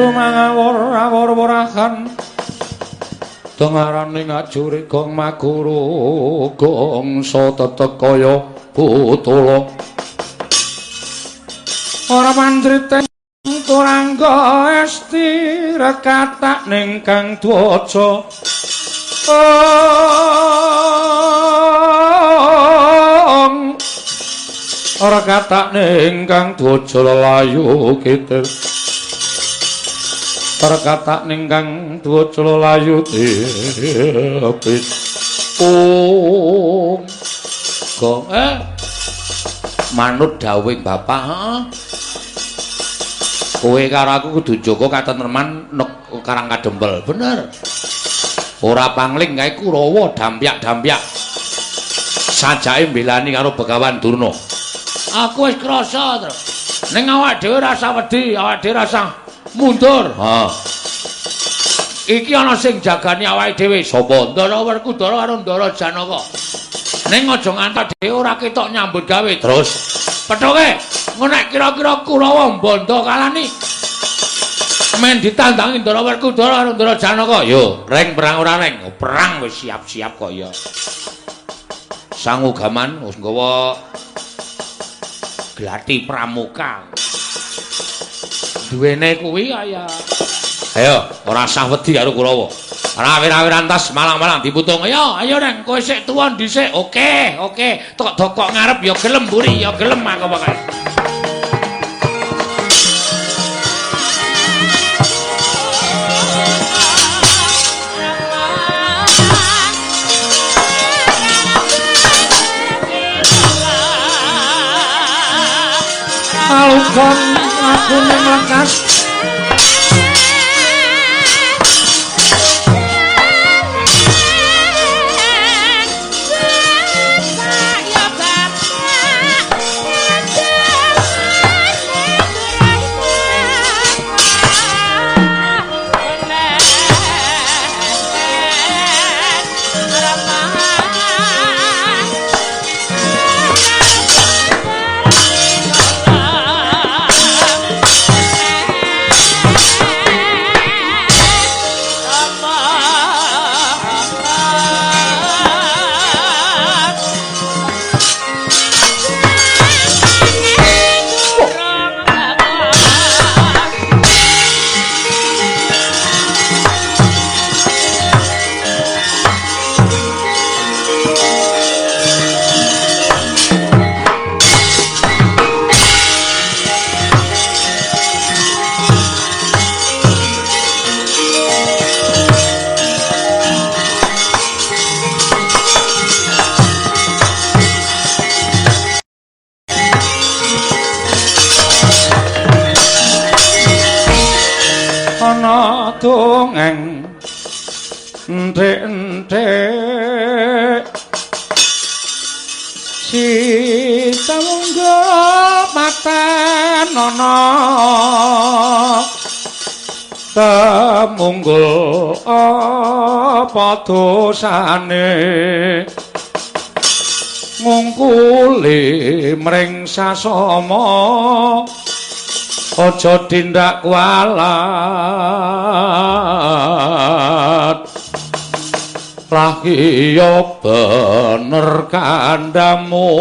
Sumangawur-awur-wurahan tengarane ngajuri gong maguru gongso tetek kaya butula ora mandrite turangga esti rekatak ning kang dwaja ora katak ning kang dwaja lelayu kitir perkatak ning kang dwaja lelayu tipis ung gong manut dawuhing bapak heeh kowe karo aku kudu jaga katentreman nek Karang Kadempel bener ora pangling kae Kurawa dampyak-dampyak sajake mbelani karo Begawan Durna aku wis krasa to ning awak dhewe rasa wedi awak dhewe rasa mundur ha iki ana sing jagani awake dhewe sapa Ndara Werkudara karo Ndara Janaka ning aja ngantos dhewe ora ketok nyambut gawe terus pethuke nek kira-kira Kurawa mbondo kalani men ditandangi Ndara Werkudara karo Ndara Janaka yo reng perang ora reng perang wis siap-siap kok ya sangugaman wis nggawa glati pramuka duwene kuwi kaya ayo ora usah wedi karo Kurawa rawir-rawiran tas malang-malang diputung ayo ayo neng kowe sik tuwa dhisik oke oke tok dokok ngarep ya gelem mburi ya gelem aku pokoke alukon aku ning lekas dongeng enthik-enthik si tawungga paten ana temunggul apa dosane ngungkuli mring sasama aja tindak kualat lah iya bener kandhamu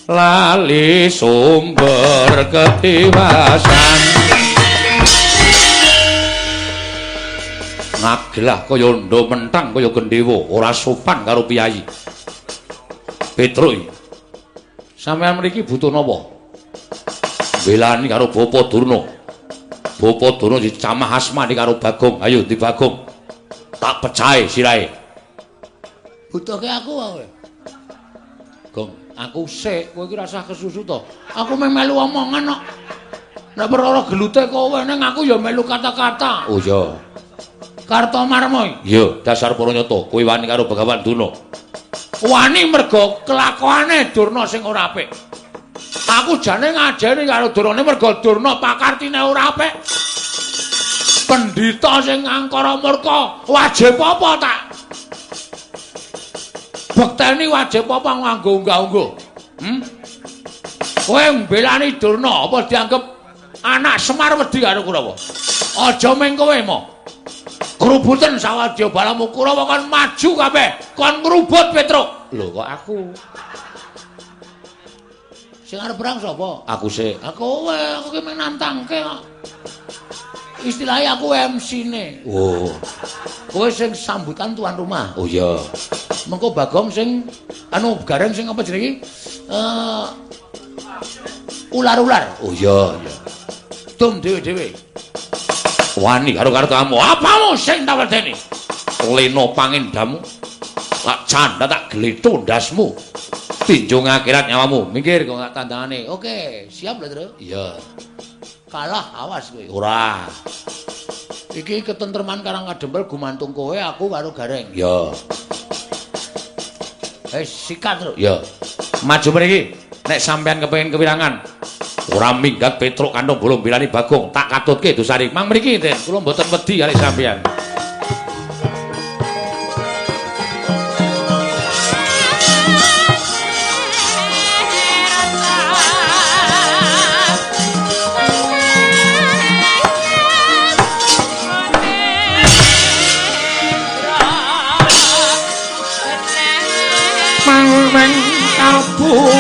lali sumber ketiwasan ngagelah kaya ndha mentang kaya gendhewa ora sopan karo piyayi Petruk sampeyan mriki butuh napa belani karo Bapa Durna. Bapa Durna dicamah asmane karo Bagong. Ayo ndi Bagong. Tak pecahe sirahe. Butuhke aku wae. Gong, aku sik, kowe iki rasah kesusu to. Aku mung melu omongan kok. Nek perkara gelute kowe ning aku ya melu kata-kata. Oh iya. Kartomarma. Iya, dasar para nyata, kowe wani karo Begawan Durna. Wani mergo kelakuane Durna sing ora apik. Aku jane ngajeni karo Durna mergo Durna pakartine ora apik. Pendhita sing angkara murka, wajib apa tak? Bekteni wajib apa nganggo unggah-ungguh? Kowe mbelani Durna apa dianggep Anak Semar wedi karo Kurawa. Aja meng kowe mo. Grubuten sawadya balamu Kurawa kon maju kabeh, kon ngrubut Petruk. Lho kok aku? Sing arep perang sapa? Aku sik. Aku kowe, aku ki mung nantangke kok. Istilahnya aku MC-ne. Oh. Kowe sing sambutan tuan rumah. Oh iya. Mengko Bagong sing anu Gareng sing apa jenenge? Ular-ular. Oh iya, iya. Dum dhewe-dhewe. Wani karo kartamu. Apamu sing tak wedeni? Lena pangendamu. Lak canda tak gletho ndasmu. Tinjung akhirat nyawamu. Minggir kok gak tandangane. Oke, siap lho, Tru. Iya. Kalah awas kowe. Ora. Iki ketentreman Karang Kadempel gumantung kowe, aku karo Gareng. Iya. Sikat, Tru. Iya. Maju mriki. Nek sampean kepengin kewirangan, ora minggat Petruk kantung bolong bilani Bagong, tak katutke dosane. Mang mriki, Den. Kula mboten wedi kali sampean. Mangweng kalbu.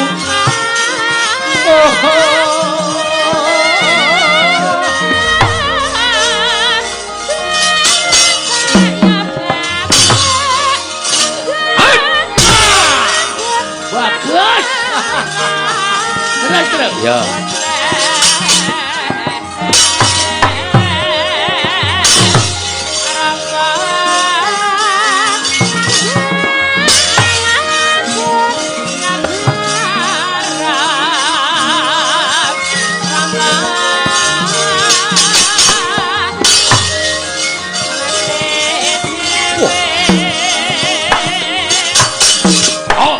Bagus. Terus terus. Ya. Oh.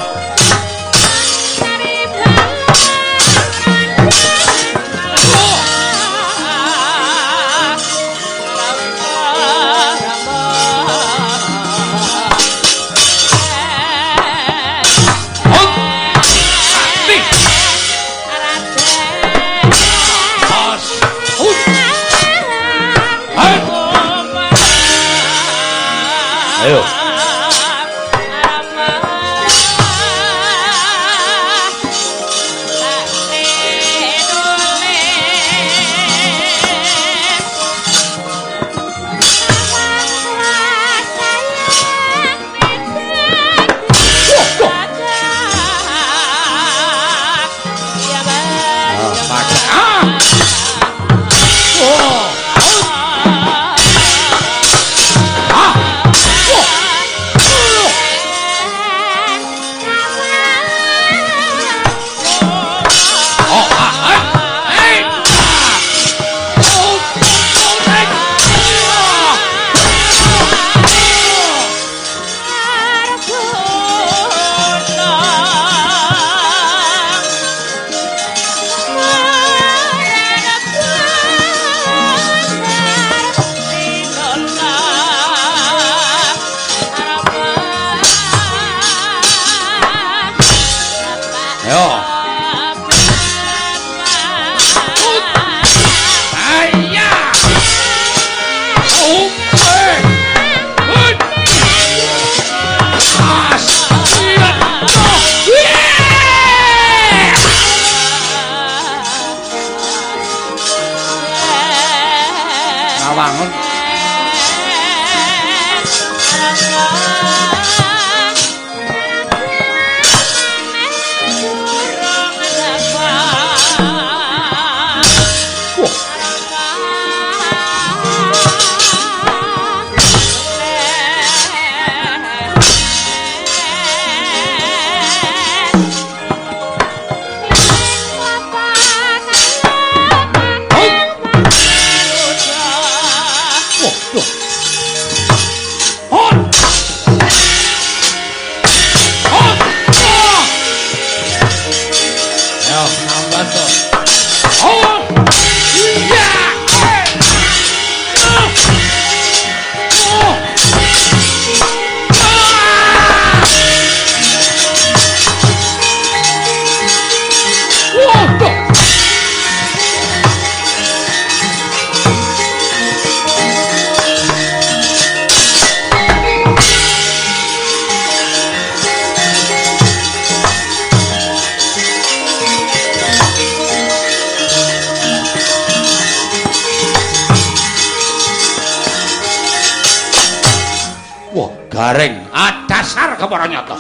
Gareng, ah dasar kepara nyata.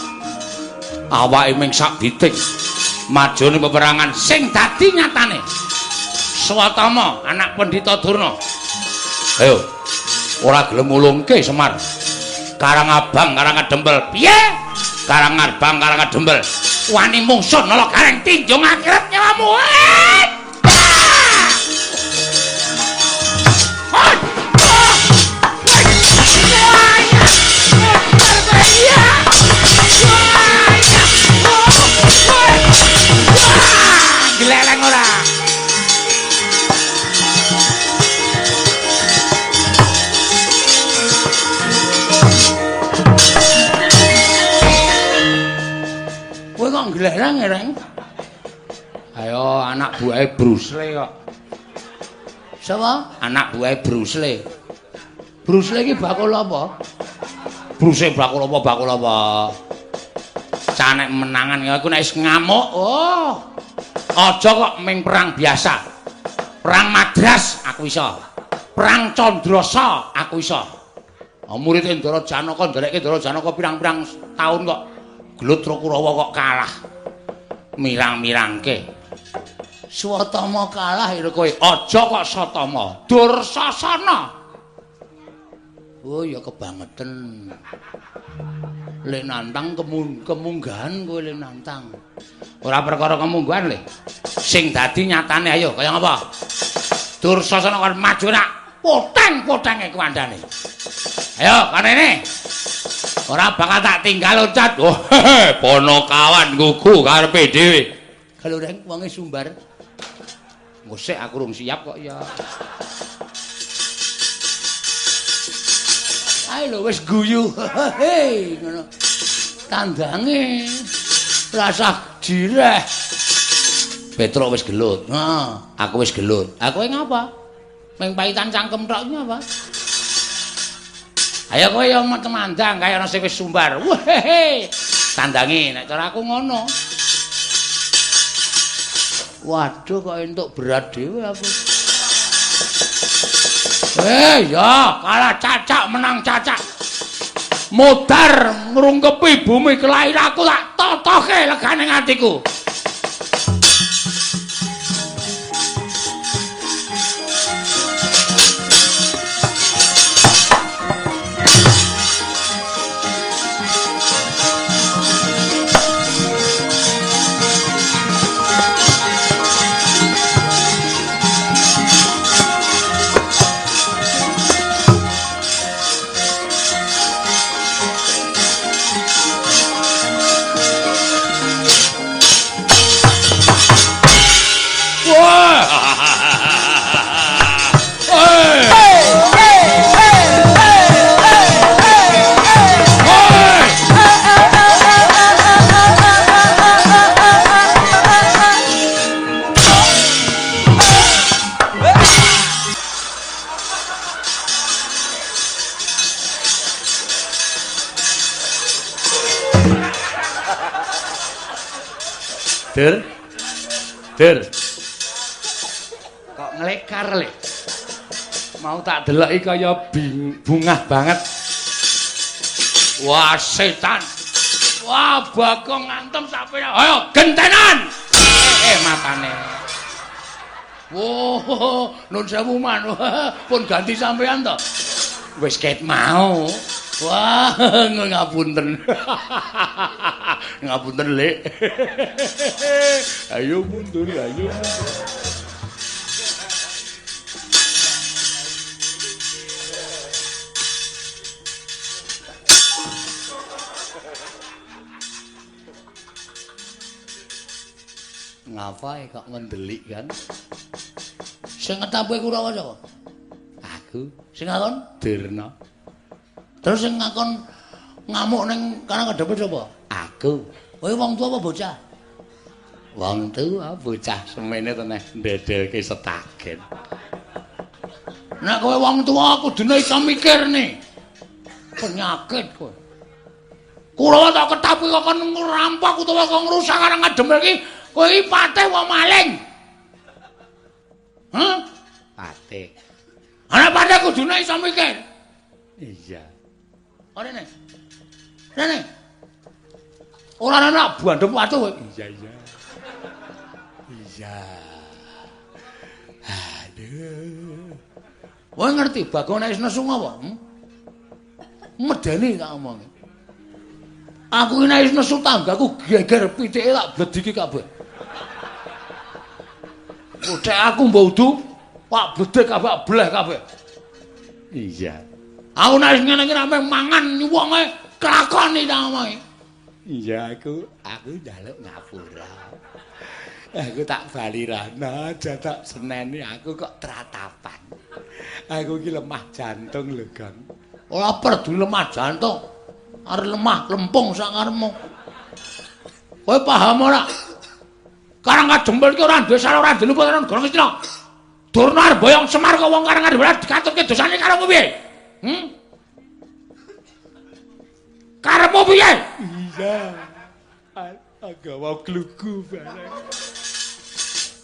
Awake ming sak biting. Maju ning peperangan sing dadi nyatane. Swatama anak Pendhita Durna. Ayo. Ora gelem mulungke Semar. Karang Abang, Karang Kadempel. Piye? Karang Abang, Karang Kadempel. Wani mungsuh Nala Gareng tinjung akhirat nyawamu. Gleleng ora. Kowe kok gleleng, Reng? Ayo anak buahe Bruce Lee kok. Sapa? Anak buahe Bruce Lee. Bruce Lee iki bakul apa? Bruce Lee bakul apa? Bakul apa? Canek menangan aku nek wis ngamuk, oh. Aja kok ming perang biasa. Perang Madras aku iso. Perang Candrasa aku iso. Oh, murid Ndara Janaka nderekke Ndara Janaka pirang-pirang taun kok gelut karo Kurawa kok kalah. Mirang-mirangke. Swatama kalah ira kowe. Aja kok Satama. Dursasana. Oh ya kebangeten. Le nantang kemunggahan kowe le nantang. Ora perkara kemunggahan le. Sing dadi nyatane ayo kaya ngapa? Dursasana kon maju nak poteng-potenge kuwandane. Ayo kanene. Ora bakal tak tinggal loncat. Oh, ponokawan gugu karepe dhewe. Kalau reng wonge sumbar. Ngosek aku rung siap kok ya. Ayo lho wis guyu. Hei ngono. Tandange rasah jireh. Petruk wis gelut. Heeh, aku wis gelut. Aku ngapa? Ming paitan cangkem tok iki apa? Ayo kowe yo temandang kaya ana sing wis sumbar. Wehehe. Tandange nek cara aku ngono. Waduh kok entuk berat dhewe aku. Ya, kalah cacak menang cacak. Modar ngrungkepi bumi kelahiranku tak totoke legane atiku. Der. Der. Kok nglekar le. Mau tak deloki kaya bungah banget. Wah, setan. Wah, Bagong ngantem sampe. Ayo gentenan. Matane. Wah, nun sewu man. Pun ganti sampean to. Wis ket mau. Wah, ngapunten. Ngapunten, Lek. Ayo mundur, ayo. Ngapa kok ngendelik kan? Sing ngetampe Kurawa sapa? Aku. Sing ngakon Durna. Terus sing ngakon ngamuk ning Karang Kadempel sapa? Aku. Kowe wong tuwa apa bocah? Wong tuwa, bocah semene to neh ndedelke setagen. Nek kowe wong tuwa kudune iso mikir nih. Penyakit kowe. Kurawa tak ketapi kok kon ngrampok utawa kok ngrusak Karang Kadempel iki. Kowe iki patih wong maling. Hah? Patih. Ana patih kudune iso mikir. Iya. Ora nek. Rene. Ora ana bandem watu kowe. Iya, iya. Iya. Aduh. Kowe ngerti Bagong nek wis nesu apa? Medeni tak omongi. Aku iki nek wis nesu tanggaku geger pitike tak blediki kabeh. Utek aku mbok udu, pak bledek kabeh bleh kabeh. Iya. Aku nek wis ngene iki nek mangan wonge kelakoni tak omongi. Iya, aku njaluk ngapura. Aku tak bali rana, aja tak seneni aku kok tratapan. Aku iki lemah jantung lho, Gong. Ora peduli lemah jantung. Arep lemah lempung sak karepmu. Kowe paham ora? Karang Kajempel iki ora duwe salah, ora duwe luput ora negara Ngastina. Durna arep boyong Semar kok wong Karang Kajempel dikatutke dosane karo piye? Karepmu piye? Iya. Agawa glugu bareng.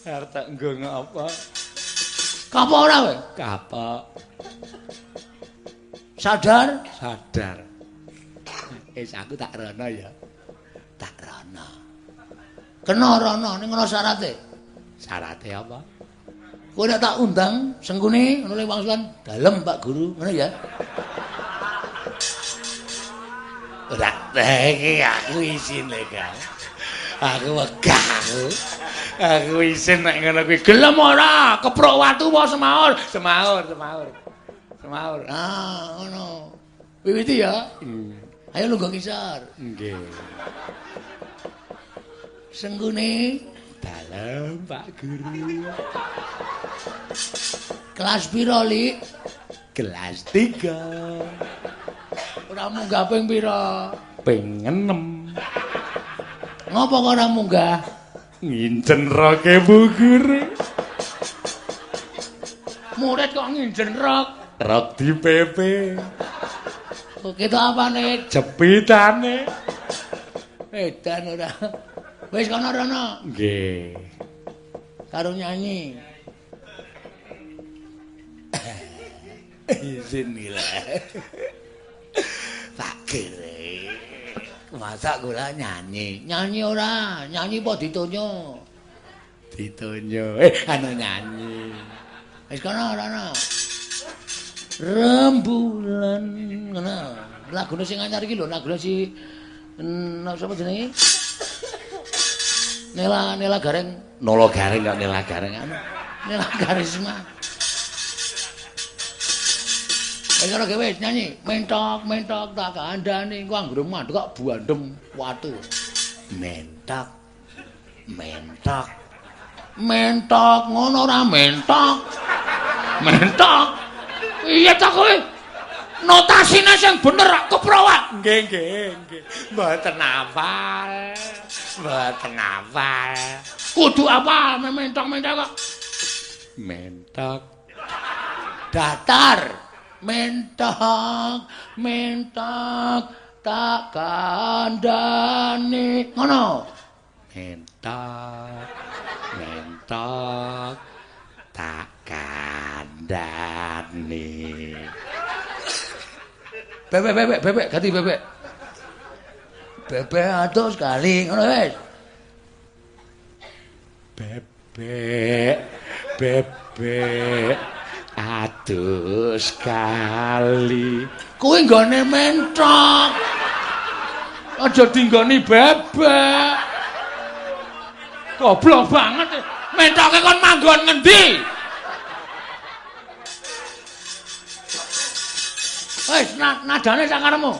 Arep tak nggo ngapa? Kapok ora kowe? Kapok. Sadar? Sadar. Wis aku tak rono ya. Tak rono. Kena rono ning ngono syarate. Syarate apa? Kowe nek tak undang Sengkuni ngono le wangsulan dalem Pak Guru, ngono ya. Ora iki aku isin lho, Kang. Aku wegah aku. Aku isin nek ngono kuwi. Gelem ora? Keprok watu apa semaur? Semaur, semaur. Semaur. Ah, ngono. Wiwiti ya. Ayo lungguh ngisor. Nggih. Sengkuni dalem Pak Guru. Kelas piro, Lik? Kelas 3. Ora munggah ping pira? Ping 6. Ngopo kok ora munggah? Nginjen roke Bu Guru. Murid kok nginjen rok? Rok di PP. Kok ketok apane? Jepitane. Edan ora. Wis kono rono. Nggih. Karo nyanyi. Izin iki lho. Pak Guru. Masa kula nyanyi? Nyanyi ora, nyanyi apa ditonyo? Ditonyo. Anu nyanyi. Wis kono rono. Rembulan ngono. Lagune sing anyar iki lho, lagune si sapa jenenge? Nela Nela Gareng. Nolo Gareng kok Nela Gareng anu. Nela Karisma. Wis ora gawe nyanyi, mentok mentok tak kandhani ku anggere mandek kok buandem watu. Mentok. Mentok. Mentok ngono ora mentok. Mentok. Iya ta kowe? Notasine sing bener keprowak. Nggih, nggih, nggih. Mboten hafal. Mboten hafal. Kudu hafal mentok-mentok kok. Mentok. Datar. Mentok, mentok tak kandhani. Ngono. Mentok. Mentok tak kandhani. Bebek bebek bebek ganti bebek. Bebek atus kali ngono wis. Bebek bebek atus kali. Kuwi nggone mentok. Aja dinggoni bebek. Goblok banget. Mentoke kon manggon ngendi? Wis nadane sakaremu.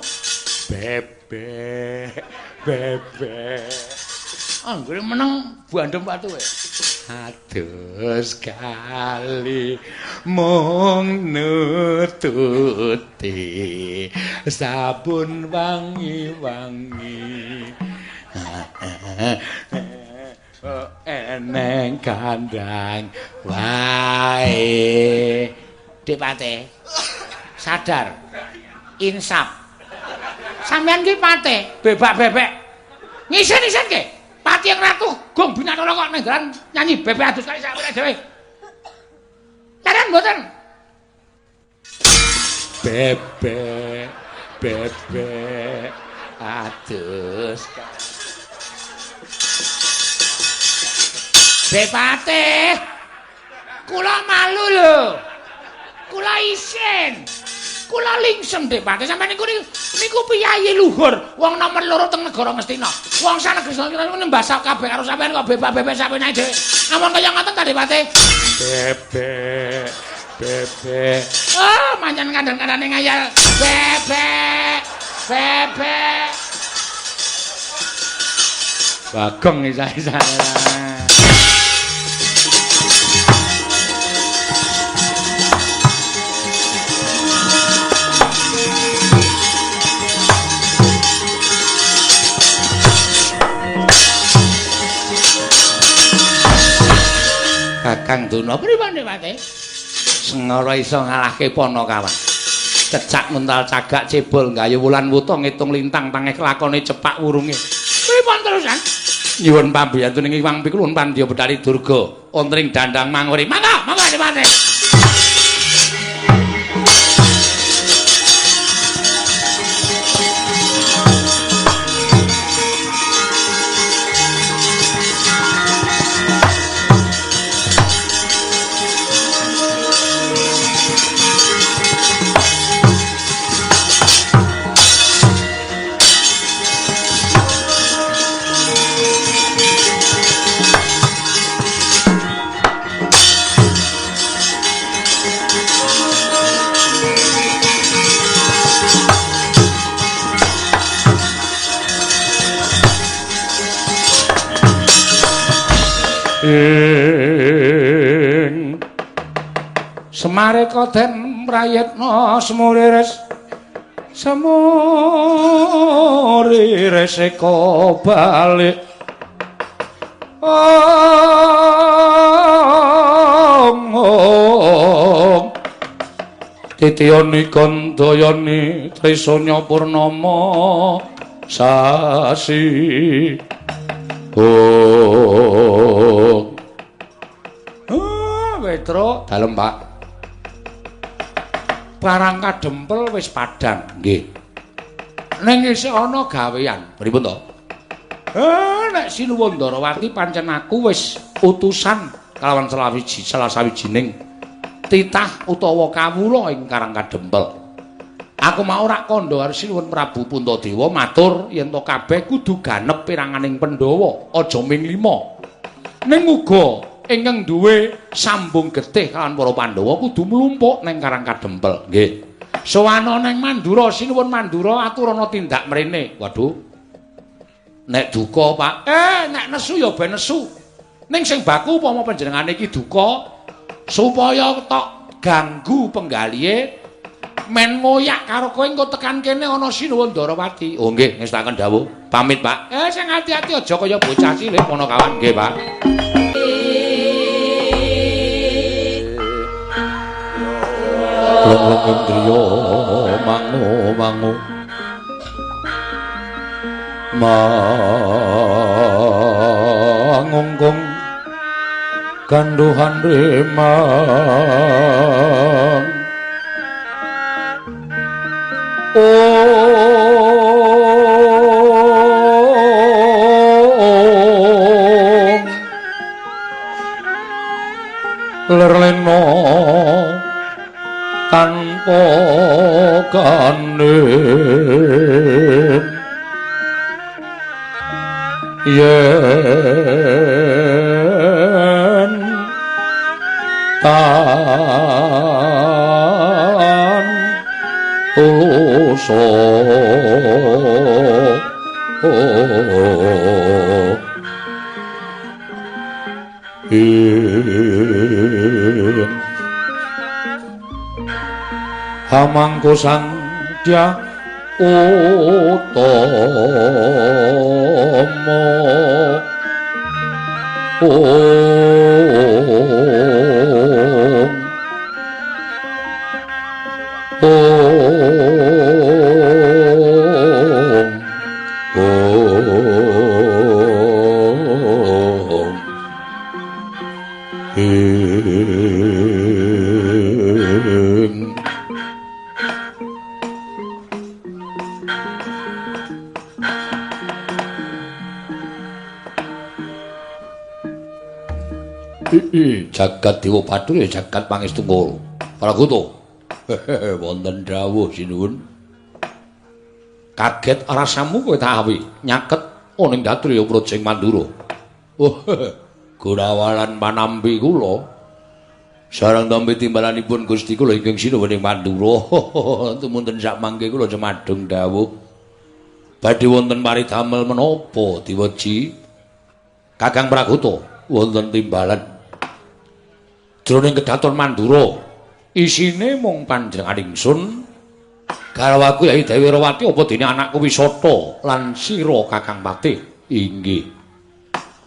Bebek bebek. Anggere meneng bandem watu kowe. Atus kali mung nututi sabun wangi-wangi. Eneng kandang wae. Dik Pate. Sadar. Insaf. Sampeyan ki Pate, bebak-bebek. Ngisin-isin ke. Pati yang ratu gong binatara kok nang dalan nyanyi bebek adus kali sak urip dhewe. Leren mboten? Bebek, bebek Adus. Depate. Kula malu lho. Kula isin. Kula lingsem Depate. Sampeyan niku niku piyayi luhur, wong nomor loro teng negara Ngastina. Wong sak negara niku nembasok kabeh karo sampeyan kok bebak-bebek sampeyan dhewe. Ngomong kaya ngoten ta Depate? Bebek. Bebek. Ah, manjan kandhan-kandhane ngayal. Bebek. Bebek. Bagong isa-isa. Kakang Durna pripun Depate? Sengara iso ngalahke Panakawan. Cecak mental cagak cebol gayu wulan wuta ngitung lintang tangeh kelakone cepak wurunge. Pripun terusan? Nyuwun pambiyantu ning Iwang Pikulun Pandya Betari Durga wonten ing dandang manguri. Mangga, mangga Depate. Semareka den prayitna semurires semurires eka balik ong titiyani kandayani trisanya purnama sasi. Oh, Petro dalem Pak. Parang kadempel wis padhang nggih. Ning isih ana gawean. Pripun to? Nek Sinuwun Ndarawati pancen aku wis utusan kalawan salah sawijining titah utawa kawula ing Karang Kadempel. Aku mau rak kandha karo Sinuwun Prabu Puntadewa matur yen to kabeh kudu ganep piranganing Pandhawa, aja ming 5. Ning uga ingkang duwe sambung getih kalawan para Pandhawa kudu mlumpuk ning Karang Kadempel. Nggih. Sowana ning Mandura, Sinuwun Mandura aturana tindak mrene. Waduh. Nek duka, Pak. Nek nesu ya ben nesu. Ning sing baku upama panjenengane iki duka supaya tok ganggu penggalihe men ngoyak karo kowe engko tekan kene ana Sinuwun Ndarawati. Oh nggih, ngestaken dawuh. Pamit, Pak. Sing ati-ati aja kaya bocah cilik Panakawan. Nggih, Pak. Long indriya mangu mangu mangungkung ganduhan remang ong lerleno tanpa kanen yen tan tuluso hamangku sandya utama om om om ing Jagat Dewa Bathara ya jagat Pangestu Ngoro. Pragoto. Wonten dawuh sinuwun. Kaget rasamu kowe tak awi nyaket ning Datriya Projeng Mandura. Oh, gurawalan panampi kula. Sareng tampi timbalanipun Gusti kula ingkang sinuwun ing Mandura. Tumunten sak mangke kula cemadung dawuh. Badhe wonten paridamel menapa diweji? Kakang Pragoto, wonten timbalan. Jroning kedaton Mandura, isine mung panjenengan ingsun, garwaku Yai Dewi Rawati apa dene anakku Wisata lan sira Kakang Patih. Inggih.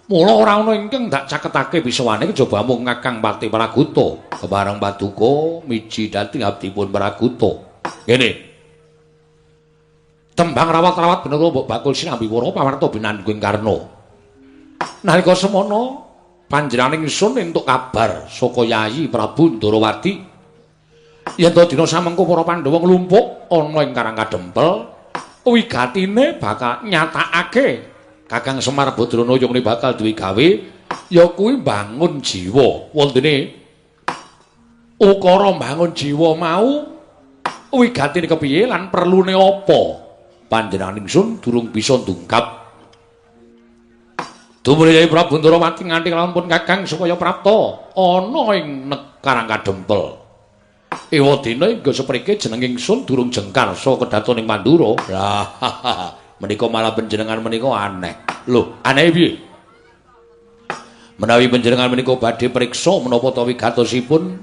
Mula ora ana ingkang dak caketake pisawane kejaba mung Kakang Patih Pragoto. Kepareng paduka miji dhateng abdipun Pragoto. Ngene. Tembang rawat-rawat bener mbok bakul sinambi wara pawarta binanggung Karna. Nalika semono panjenengan ingsun entuk kabar saka Yayi Prabu Ndarawati yen to dina samengko para Pandhawa nglumpuk ana ing Karang Kadempel wigatine bakal nyatakake Kakang Semar Badranaya ngene bakal duwe gawe ya kuwi mbangun jiwa. Wontene ukara mbangun jiwa mau wigatine kepiye lan perlune apa panjenengan ingsun durung bisa ndungkap. Tumrap Yai Prabu Ndarawati nganti kalampun Kakang supaya prapta ana ing Karang Kadempel. Ewadene hingga seprike jeneng ingsun durung jengkar saka kedaton ing Mandura. Lah, menika malah panjenengan menika aneh. Lho, aneh piye? Menawi panjenengan menika badhe priksa menapa ta wigatosipun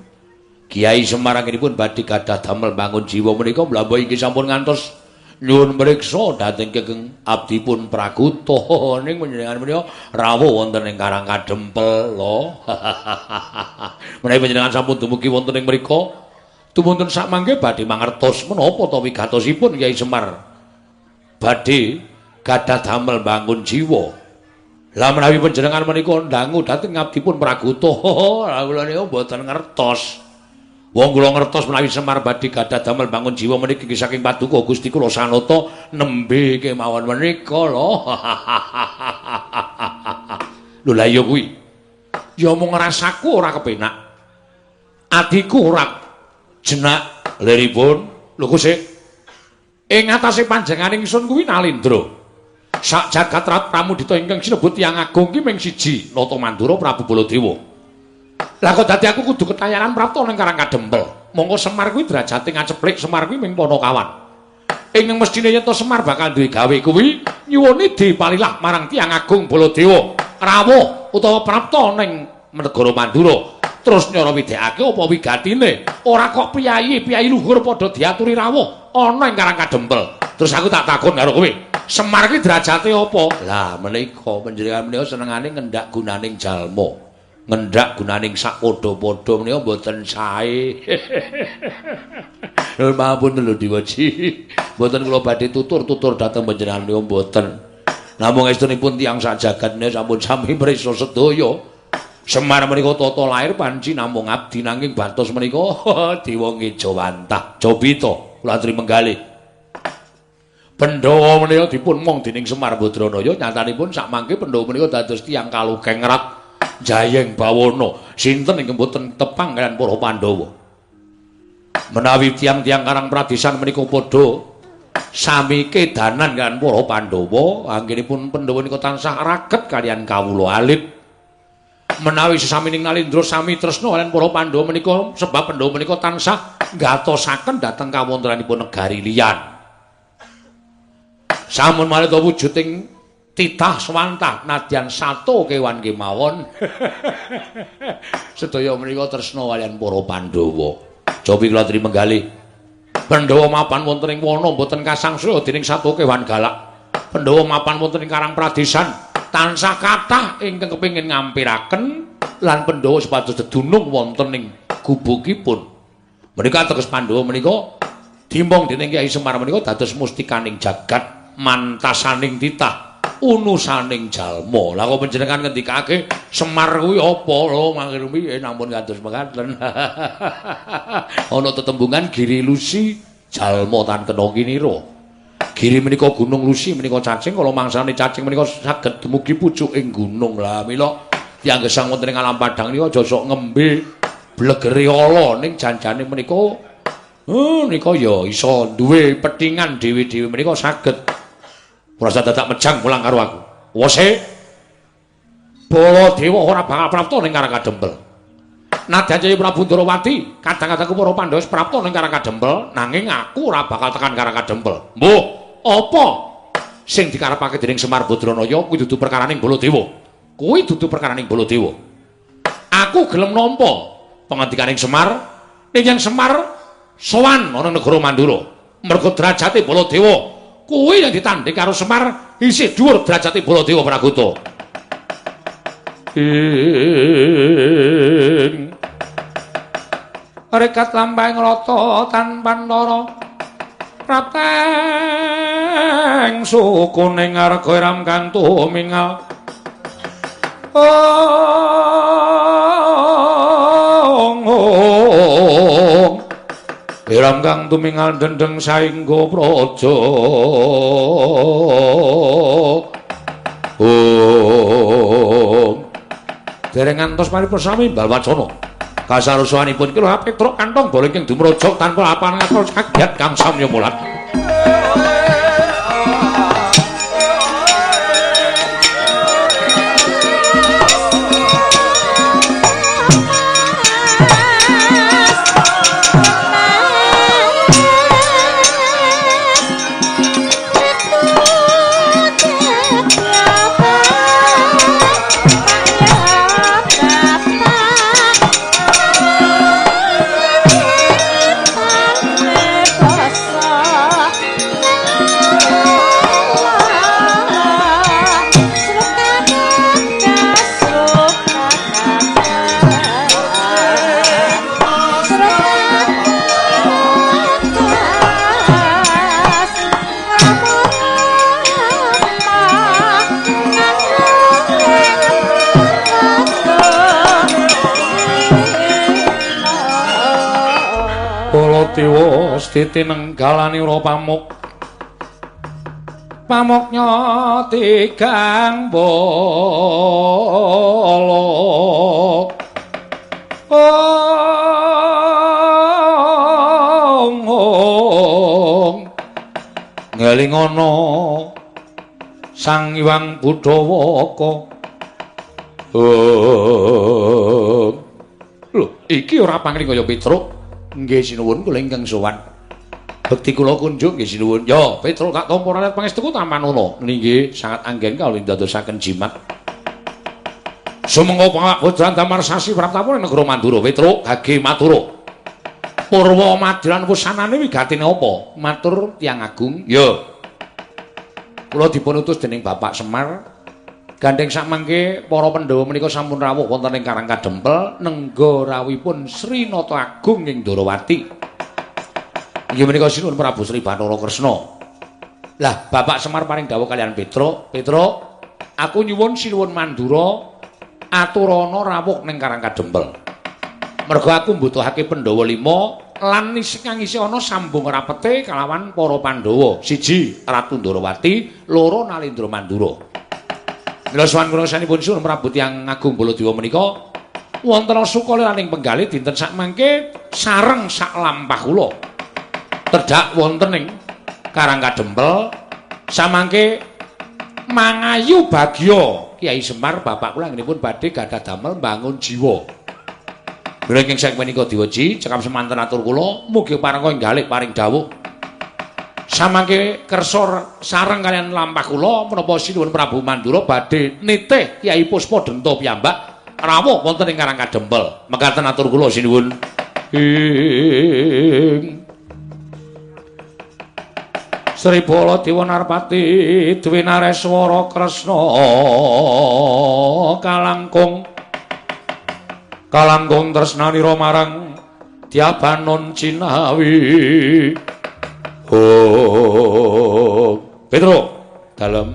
Kiai Semar anggenipun badhe gadah damel bangun jiwa menika mlamba inggih sampun ngantos nyuwun mriksa dhateng Kekeng abdipun Pragoto. Ning panjenengan menika rawuh wonten ing Karang Kadempel lho. Menawi panjenengan sampun dumugi wonten ing mriku, tumunten sak mangke badhe mangertos menapa ta wigatosipun Kyai Semar badhe gadah damel bangun jiwa. Lah menawi panjenengan menika ndangu dhateng abdipun Pragoto, lha kula niku mboten ngertos. Wong kula ngertos menawi Semar badhe gadah damel bangun jiwa meniki nggih saking paduka Gusti kula Sanata nembe kemawon menika lho. Lho lah iya kuwi. Ya mung rasaku ora kepenak. Atiku ora jenak liripun. Lho kok sik. Ing atase panjenengan ingsun kuwi Nalendra. Sak jagat rat pramudita ingkang sinebut tiyang agung ki ming siji, Nata Mandura Prabu Baladewa. Lah kok dadi aku kudu ketayanan prapta ning Karang Kadempel. Monggo Semar kuwi derajate ngaceplik, Semar kuwi ming panakawan. Ing mestine yen to Semar bakal duwe gawe kuwi nyuwune dipalilah marang tiyang agung Baladewa, rawuh utawa prapta ning negara Mandura. Terus nyara widekake apa wigatine? Ora kok piyayi-piyayi luhur padha diaturi rawuh ana ing Karang Kadempel. Terus aku tak takon karo kowe, Semar kuwi derajate apa? Lah menika panjenengan menika senengane ngendak gunaning jalma. Ngendak gunaning sak padha-padha menika mboten sae. Lho mampun lho diweji. Mboten kula badhe tutur-tutur dhateng panjenengan menika mboten. Namung estunipun tiyang sak jagat menika sampun sami prisa sedaya. Semar menika tata lair panci namung abdi nanging batos menika dewa ngejawantah. Jobita kula aturi menggalih. Pandhawa menika dipun mong dening Semar Badranaya nyatanipun sak mangke Pandhawa menika dados tiyang kalukengrat jayeng bawana. Sinten ingkang boten tepang kaliyan para Pandhawa? Menawi tiyang-tiyang Karang Pradesan menika padha sami kedanan kaliyan para Pandhawa, anggenipun Pandhawa menika tansah raket kaliyan kawula alit. Menawi sesamining Nalendra sami tresna kaliyan para Pandhawa menika sebab Pandhawa menika tansah ngatosaken dhateng kawontenanipun negari liyan. Sampun malih wujuding titah swantah nadyan sato kewan kemawon. Sedaya menika tresna kaliyan para Pandhawa. Cobi kula aturi menggalih. Pandhawa mapan wonten ing wana mboten kasangsaya dening sato kewan galak. Pandhawa mapan wonten ing Karang Pradesan tansah kathah ingkang kepengin ngampiraken lan Pandhawa supados dedunung wonten ing gubukipun. Menika ateges Pandhawa menika dimbong dening Kyai Semar menika dados mustikaning jagat mantasaning titah unusaning jalma. Lah kok panjenengan ngendikake Semar kuwi apa lho mangke rumiyin namun kados mekaten. Ana tetembungan Giri Lusi jalma tan kena kinira. Giri menika gunung, Lusi menika cacing, kala mangsane cacing menika saged dumugi pucuking gunung. Lah mila Tiyang gesang wonten ing alam padhang nika aja sok ngembe blegere ala ning janjane menika nika ya iso duwe petingan dhewe-dhewe menika saged. Ora usah dadak mejang mulang karo aku. Wose Baladewa ora bakal prapta ning Karang Kadempel. Nadyan Jaya Prabu Ndorowati, kadang-kadang para Pandhawa wis prapta ning Karang Kadempel, nanging aku ora bakal tekan Karang Kadempel. Mbuh, apa sing dikarepake dening Semar Badranaya kuwi dudu perkaraning Baladewa. Kuwi dudu perkaraning Baladewa. Aku gelem nampa pangandikaning Semar, ning yen Semar sowan ana negara Mandura, mergo derajate Baladewa kuwi yen ditandhing karo Semar isih dhuwur derajate Baladewa Pragoto. Ing rekat lampahing rata tanpa ndara prapteng suku ning arga ram kang tumingal ong ong ram kang tumingal dendeng saengga praja ong dereng ngantos paripursa imbal wacana. Kasarusuhanipun kula Petruk kantong bola ingkang dumraja tanpa apan ngatur kagiat kang samya mulat. Baladewa stiti nenggalani ora pamuk. Pamuknya tigang bala. Ong ong ngelingono Sang Hyang Budawaka. Ong. Lho, iki ora pangling kaya Petruk. Nggih sinuwun kula ingkang sowan. Bekti kula kunjuk nggih sinuwun. Ya, Petruk tak tampa rakyat pangestuku tampanana. Nggih, sangat anggen kawula ndadosaken jimat. Sumangga pangawak putra damar sasi praptapura negara Mandura. Petruk gage matura. Purwa madran wusanane wigatine apa? Matur tiyang agung. Ya. Kula dipun utus dening Bapak Semar. Gandheng sakmangke para Pandhawa menika sampun rawuh wonten ing Karang Kadempel nengga rawuhipun Sri Nata Agung ing Ndorowati. Inggih menika sinuwun Prabu Sri Bathara Kresna. Lah, Bapak Semar paring dawuh kaliyan Petruk, "Petruk, aku nyuwun sinuwun Mandura aturana rawuh ning Karang Kadempel. Mergo aku mbutuhake Pandhawa 5 lan kang isih ana sambung rapete kalawan para Pandhawa. 1 Ratu Ndorowati, 2 Nalendra Mandura." Mila sowan kula sanipun suwun Prabu Tiyang Agung Baladewa menika wonten sukaliraning penggalih dinten sakmangke sareng sak lampah kula. Tedhak wonten ing Karang Kadempel samangke mangayu bagya Kyai Semar bapak kula anggenipun badhe gadah damel mbangun jiwa. Mila ingkang saking menika diweji cekap semanten atur kula mugi parengga enggalih paring dawuh. Samangke kersa sareng kaliyan lampah kula menapa sinuwun Prabu Mandura badhe nitih Kyai Puspa Denta piyambak rawuh wonten ing Karang Kadempel. Mekaten atur kula sinuwun. Ing Sri Baladewa Narpati Dwi Nareswara Kresna kalangkung kalangkung tresnanira marang Dyabanon Cinawi. Oh, Petruk, dalem.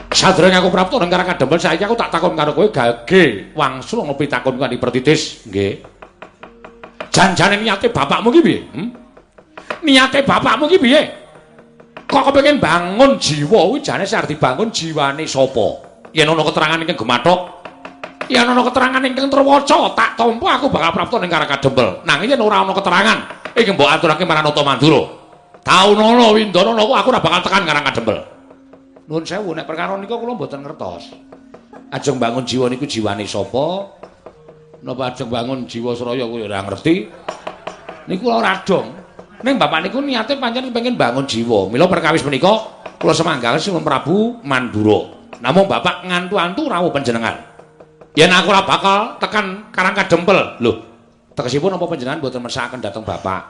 Sadurunge aku prapta nang Karang Kadempel saiki aku tak takon karo kowe gage wangsul ngopi takon kanthi pertitis. Nggih. Janjane niate bapakmu ki piye? Niate bapakmu ki piye? Kok kepengin bangun jiwa kuwi jane sing arep dibangun jiwane sapa? Yen ana keterangan ingkang gemathok. Yen ana keterangan ingkang terwaca, tak tampa aku bakal prapta ning Karang Kadempel. Nanging yen ora ana keterangan ingkang mbok aturake marang Nata Mandura, taunana windana aku ora bakal tekan Karang Kadempel. Nuwun sewu, nek perkara nika kula mboten ngertos. Ajeng bangun jiwa niku jiwane sapa? Napa ajeng bangun Jiwasraya kuwi ora ngerti. Niku ora dong. Ning bapak niku niate pancen pengen bangun jiwa. Mila perkawis menika kula semanggaken Sinuwun Prabu Mandura. Namung bapak ngantu-antu rawuh panjenengan. Yen aku ora bakal tekan Karang Kadempel. Lho, tegesipun napa panjenengan mboten mersakaken dhateng bapak?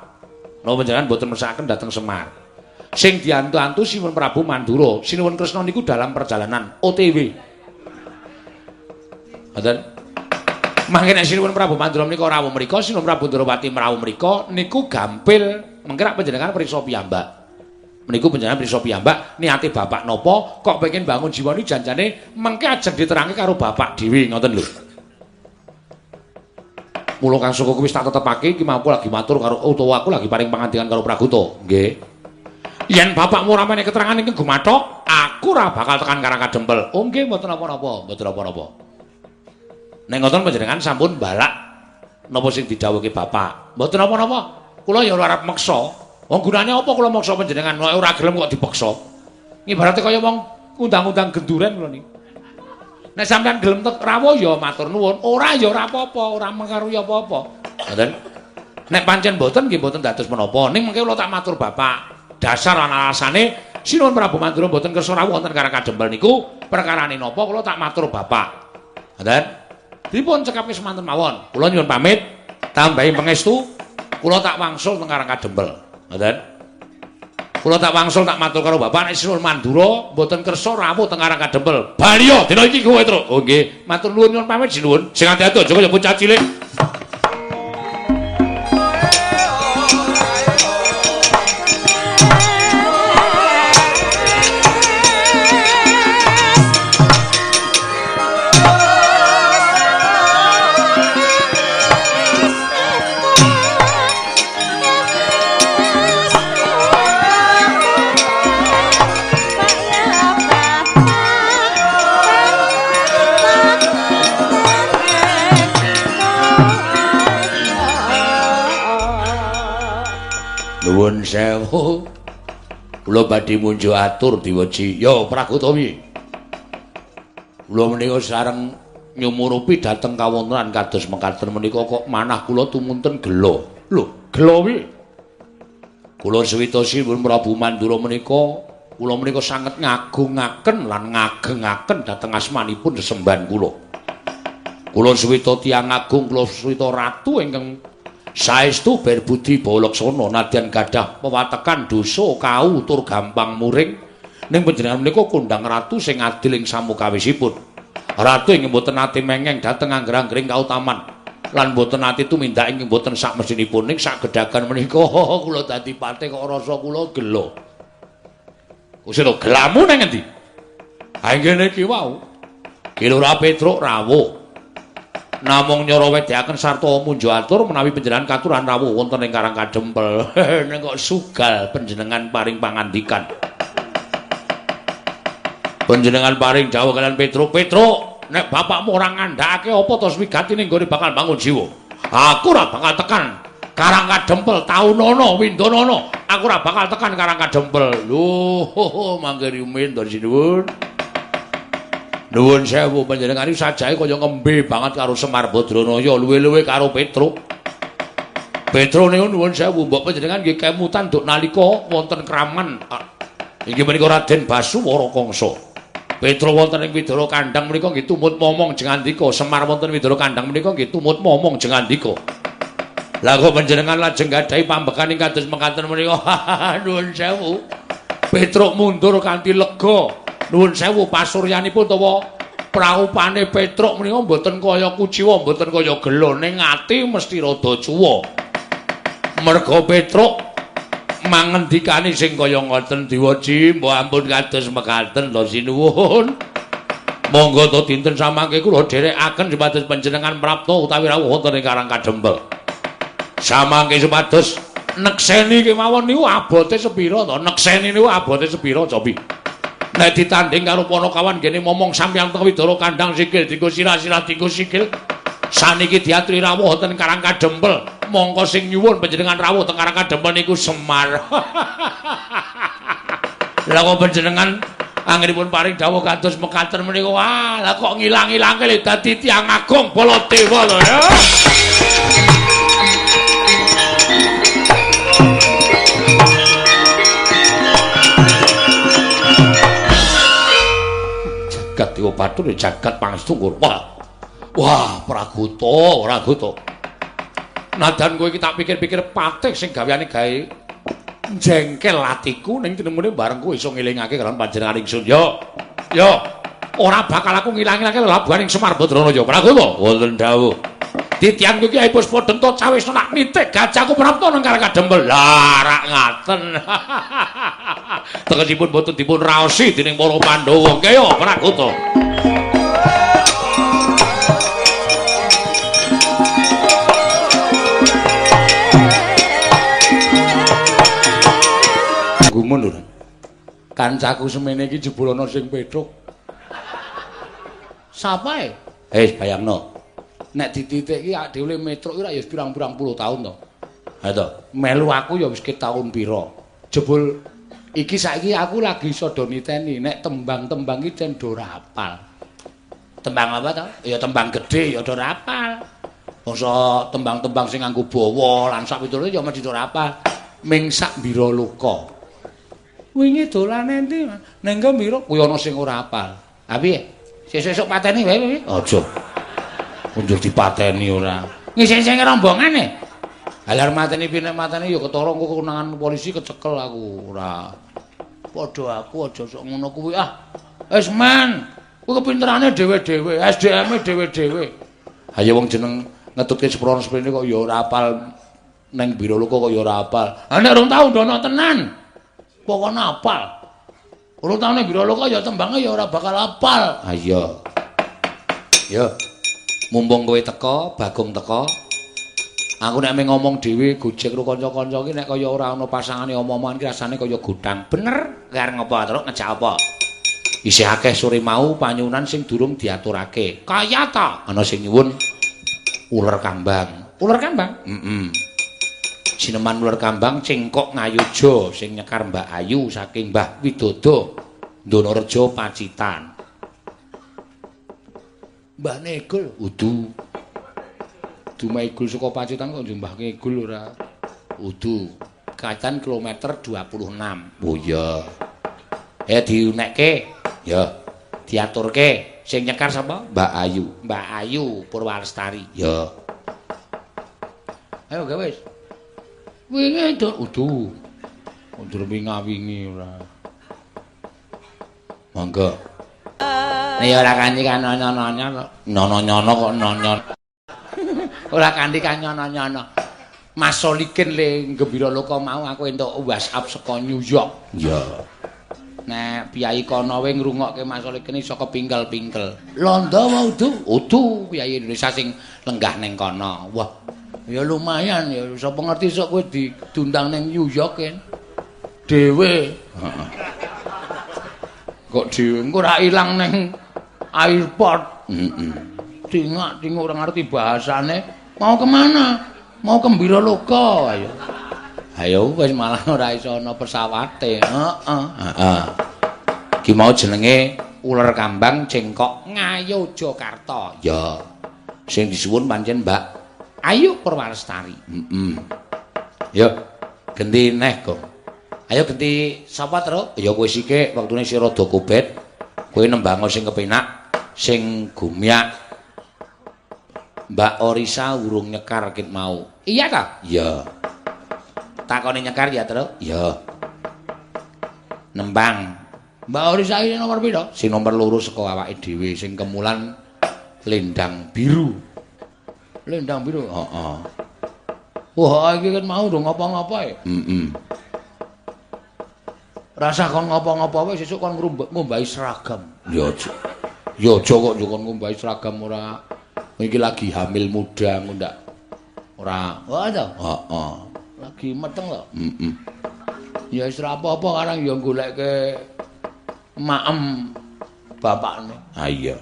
Napa panjenengan mboten mersakaken dhateng Semar? Sing diantu-antu Sinuwun Prabu Mandura, Sinuwun Kresna niku dalam perjalanan OTW. Ngoten. Mangke nek Sinuwun Prabu Mandura menika rawuh mriku, Sinuwun Prabu Ndrawati mrawuh mriku niku gampil mengke rak panjenengan priksa piyambak. Meniku panjenengan priksa piyambak, niate bapak napa kok pengen bangun jiwa niku janjane mengke ajeng diterangke karo bapak dhewe ngoten lho. Mula Kang Saka wis tak tetepake iki mau aku lagi matur karo utawa aku lagi paring pangandikan karo Praguta. Nggih. Yen bapakmu ora menehi keterangan ingkang gumathok, aku ora bakal tekan Karang Kadempel. Oh nggih, mboten napa-napa, mboten napa-napa. Nek ngoten panjenengan sampun balak napa sing didhawuhke bapak. Mboten napa-napa. Kula ya ora arep meksa. Wong gunane apa kula meksa panjenengan nek ora gelem kok dipeksa. Ibarate kaya wong undang-undang genduren kula niki. Nek sampean gelem tek rawuh ya matur nuwun, ora ya ora apa-apa, ora mengaruhi apa-apa. Ngoten. Nek pancen mboten nggih mboten dados menapa. Ning mengke kula tak matur bapak. Dasar lan alasane Sinuwun Prabu Mandura mboten kersa rawuh wonten Karang Kadempel niku perkarane napa kula tak matur bapak. Ngoten. Dipun cekapke semanten mawon. Kula nyuwun pamit, tambahi pangestu, kula tak wangsul teng Karang Kadempel. Ngoten. Kula tak wangsul tak matur karo bapak nek Sinuwun Mandura mboten kersa rawuh teng Karang Kadempel. Baliya dina iki kowe, Truk. Oh nggih, matur nuwun nyuwun pamit sinuwun. Sing ati-ati aja kaya bocah cilik. Nuwun sewu. Kula badhe munjuk atur diweji. Ya Praguta piye? Kula menika sareng nyumurupi dhateng kawontenan kados mekaten menika kok manah kula tumunten gela. Lho, gela piye? Kula suwita Sinuwun Prabu Mandura menika kula menika sanget ngagungaken lan ngagengaken dhateng asmanipun sesembahan kula. Kula suwita tiyang agung, kula suwita ratu ingkang saestu berbudi bawa laksana nadyan gadah pewatekan dosa kau tur gampang muring ning panjenengan menika kondhang ratu sing adil ing samukawisipun. Ratu ingkang boten nate mengeng dhateng angger-anggering kautaman lan boten nate tumindak ingkang boten sakmestinipun ning sagedhagan menika kula dadi patih kok rasa kula gela. Kusira gelamu nang endi? Ha ngene iki wau. Ki Lurah Petruk rawuh. Namung nyara wedhaken sarta munjuk atur menawi panjenengan katuran rawuh wonten ing Karang Kadempel. Ning kok sugal panjenengan paring pangandikan. Panjenengan paring dawuh kalian Petruk, Petruk, nek bapakmu ora ngandhakake apa to swigatine nggone bakal bangun jiwa. Aku ora bakal tekan Karang Kadempel taunana windana. Aku ora bakal tekan Karang Kadempel. Lho, mangke rumiyin to sinuwun. Nuwun sewu panjenengan iki sajae kaya ngembe banget karo Semar Badranaya, luwe-luwe karo Petruk. Petruk niku nuwun sewu mbok panjenengan nggih kemutan nduk nalika wonten kraman inggih menika Raden Basuwara Kangsa. Petruk wonten ing Widara Kandhang menika nggih tumut momong jengandika, Semar wonten Widara Kandhang menika nggih tumut momong jengandika. Lah kok panjenengan lajeng gadhahi pambekan ing kados mekaten menika. Nuwun sewu. Petruk mundur kanthi lega. Nuwun sewu pasuryanipun utawa praupane Petruk menika mboten kaya kuciwa, mboten kaya gela, ning ati mesti rada cuwa. Merga Petruk mangendikane sing kaya ngoten diweji, mbok ampun kados mekaten to sinuwun. Monggo to dinten samangke kula dherekaken supados panjenengan prapta utawi rawuh wonten ing Karang Kadempel. Samangke supados nekseni kemawon niku abote sepira to? Nekseni niku abote sepira, Cobi? Nek ditanding karo Panakawan gene momong sampeyan teng Widara kandang sikil dienggo sirah-sirah dienggo sikil. Saniki diaturi rawuh wonten Karang Kadempel. Mongko sing nyuwun panjenengan rawuh teng Karang Kadempel niku Semar. Lah kok panjenengan anggenipun paring dawuh kados mekaten menika, wah, lah kok ngilang-ilangke le dadi tiyang agung Baladewa lho ya. Jagat Dewa Bathara jagat pangestu. Wah. Wah, Praguta, Praguta. Nadan kowe iki tak pikir-pikir patih sing gaweane gawe jengkel atiku ning tinemune bareng kowe iso ngelingake karo panjenengan ingsun. Yo. Yo, ora bakal aku ngilang-ilangke lelabuhan ing Semar Badrana ya, Praguta. Wonten dawuh. Titian kowe iki ae Puspa Denta cawisna nak nitik gajahku prapta nang Karang Kadempel. Lah, rak ngaten. Tegesipun boten dipun raosi dening para Pandhawa. Kaya Praguta. Gumun lho. Kancaku semene iki jebul ana sing petruk. Sapae? Eh, bayangno. Nek dititik iki awake dhewe metruk iki ya wis pirang-pirang puluh taun to. Ha to. Melu aku ya wis ket taun pira. Jebul iki saiki aku lagi iso do niteni nek tembang-tembang iki cen do ora apal. Tembang apa to? Ya tembang gedhe ya do ora apal. Basa tembang-tembang sing nganggo bawa lan sak piturute ya mesti do ora apal. Ming sak Biraloka. Wingi dolan endi? Ning Gembira kuwi ana sing ora apal. Ha piye? Sesuk-esuk pateni wae piye? Aja. Kunjur dipateni ora. Ngisih-isih rombongane. Halar mateni piye nek mateni ya ketara engko konangan polisi kecekel aku ora. Padha aku aja sok ngono kuwi ah. Wis men, kuwi kepinterane dhewe-dhewe, SDM-e dhewe-dhewe. Ha ya wong jeneng ngetutke seprono seprene kok ya ora apal ning Biraloka kok ya ora apal. Ha nek rong tau ndono tenan. Pokoknya apal. Urung tau ning Biraloka ya tembange ya ora bakal apal. Ha iya. Ya. Mumpung kowe teka, Bagong teka. Aku nek mung ngomong dhewe gojek karo kanca-kanca iki nek kaya ora ana pasangane omong-omongan iki rasane kaya gudang. Bener? Arep ngopo terus ngejak apa? Isih akeh sore mau panyuwunan sing durung diaturake. Kaya ta? Ana sing nyuwun uler kambang. Uler kambang? Heeh. Sineman uler kambang cengkok Ngayuja sing nyekar Mbak Ayu saking Mbah Widodo Ndonorejo Pacitan. Mbah Negul udu. Dumaigul saka Pacitan kok Mbah Negul ora? Udu. Kacan kilometer 26. Oh iya. Eh diunekke. Ya. Diaturke. Sing nyekar sapa? Mbak Ayu. Mbak Ayu Purwalestari. Ya. Ayo gawe wis. Wingi do udu. Undur wingi ora. Monggo. Nek ya ora kanthi kanyono-nyono, nyono-nyono kok nonyon. Ora kanthi kanyono-nyono. Mas Solikin le Gembiraloka mau aku entuk WhatsApp saka New York. Ya. Nek piyai kono wae ngrungokke Mas Solikin iso kepingkel-pingkel. Londo wae udu? Udu piyai Indonesia sing lenggah ning kono. Wah. Ya lumayan ya, sapa ngerti sok kowe diundang ning New York kan. Dhewe. Heeh. Kok dhewe engko ora ilang ning airport. Heeh. Tingak-tinguk ora ngerti bahasane. Mau kemana? Mau ke Biraloka ayo. Ayo wis malah ora iso ana pesawate. Heeh. Heeh. Ki mau jenenge uler kambang cengkok Ngayogyakarta. Ya. Sing disuwun pancen Mbak Ayu Purwalestari. Heeh. Yo, genti neh, Gong. Ayo genti sapa, Truk? Ya kowe sithik, wektune sing rada kobet. Kowe nembango sing kepenak, sing gumyak. Mbak Orisa urung nyekar ket mau. Iya ta? Iya. Takone nyekar ya, Truk? Iya. Nembang. Mbak Orisa iki nomor pira? Sing nomor 2 saka awake dhewe sing kemulan lendang biru. Lendang biru. Heeh. Wah, iki kan mau ndong ngapa-ngapa e. Heeh. Rasah kon ngapa-ngapa wae sesuk kon ngombahi seragam. Ya aja. Ya aja kok yo kon ngombahi seragam ora. Iki lagi hamil muda ngono ndak. Ora. Wah ta? Heeh. Lagi meteng lho. Heeh. Ya wis ora apa-apa karang ya goleke Maem bapakne. Ha iya.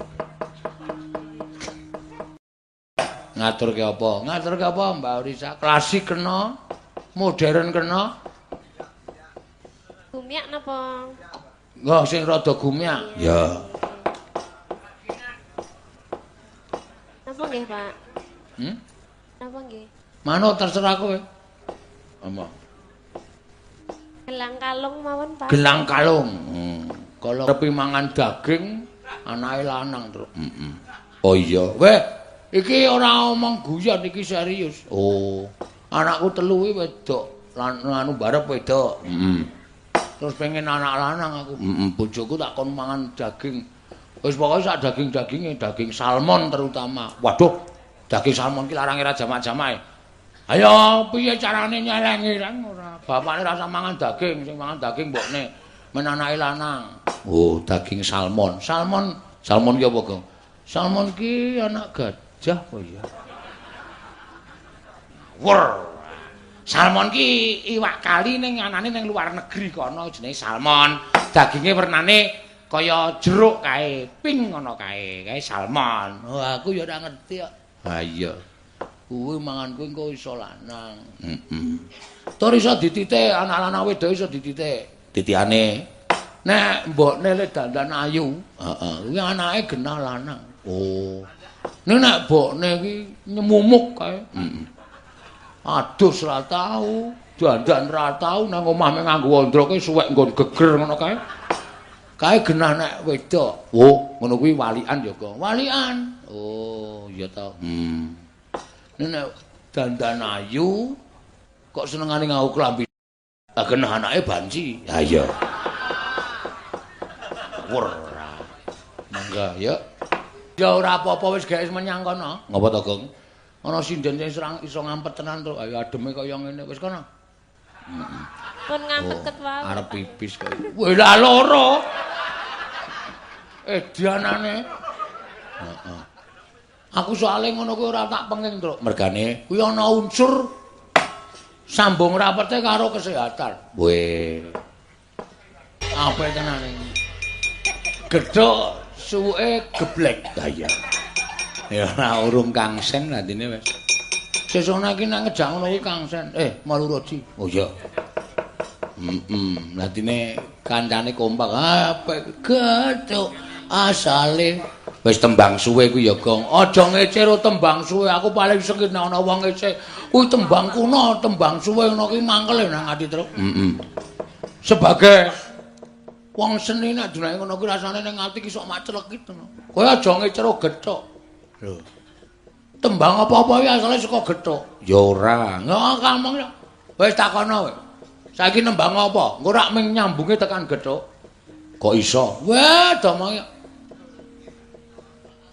Ngaturke apa? Ngaturke apa Mbak Risa? Klasik kena, modern kena. Gumyak napa? Nggih, sing rada gumyak. Ya. Napa nggih, Pak? Hmm? Napa nggih? Manut terserah kowe. Apa? Gelang kalung mawon, Pak. Gelang kalung. Kalau repi mangan daging, anake lanang, Truk. Heeh. Oh iya. Weh, iki ora omong guyon, iki serius. Oh, anakku telu iki wedok, lan anu barep wedok. Heeh. Terus pengen anak lanang aku. Heeh, bojoku tak kon mangan daging. Wis pokoke sak daging-daginge, daging salmon terutama. Waduh, daging salmon ki larange ra jamak-jamake. Ayo piye carane nyelengi lan ora. Bapakne ra mangan daging, sing mangan daging mbokne men anake lanang. Oh, daging salmon. Salmon, salmon ki apa, Gong? Salmon ki anak gajah apa ya? Wur. Salmon ki iwak kali ning anane ning luar negeri kono jenenge salmon. Daginge wernane kaya jeruk kae, pink ngono kae, kae salmon. Oh, aku ya ora ngerti kok. Ha iya. Kuwi mangan kuwi engko iso lanang. Heeh. Tur iso dititik, anak lanang wedok iso dititik. Titiane. Nek mbokne le dandan ayu, heeh, kuwi anake genah lanang. Oh. Nek nek mbokne iki nyemumuk kae. Heeh. Adus ra tau, dandan ra tau, nang omah mek nganggo ondroke suwek nggon geger ngono kae. Kae genah nek wedok. Oh, ngono kuwi walian ya, Gong. Walian. Oh, iya ta. Nek dandan ayu kok senengane nganggo klambi. Lah genah anake banci. Ha iya. Ora. Mangga, ya. Ya ora apa-apa wis gawe menyang kono. Ngapa to, Gong? Ana sinden sing serang iso ngampet tenan, Truk. Ayo ademe kaya ngene wis kono. Pun ngampet ket wae. Arep pipis kok. Weh lah loro. Edianane. Heeh. Aku soalé ngono kuwi ora tak penging, Truk. Mergane kuwi ana unsur sambung rapete karo kesehatan. Weh. Apik tenan iki. Gedhok suwuke geblek. Ha iya. Ya ora urung kangsen latine wis. Sesuk iki nek ngejak ngono kuwi kangsen. Maluroji. Oh iya. Heeh, latine kancane kompak. Apik gedhok asale wis tembang suwe kuwi ya, Gong. Aja ngece ro tembang suwe. Aku paling sengit nek ana wong ngece. Kuwi tembang kuno, tembang suwe ngono kuwi mangkel nang ati, Truk. Heeh. Sebagai wong seni nek dunake ngono kuwi rasane ning ati ki sok maclek gitu. Kowe aja ngece ro gethuk. Lho. Tembang apa-apa iki asale saka gethuk. Ya ora. Enggak kamong. Wis takono kowe. Saiki nembang apa? Engko rak ming nyambunge tekan gethuk. Kok iso? Wah, domongi.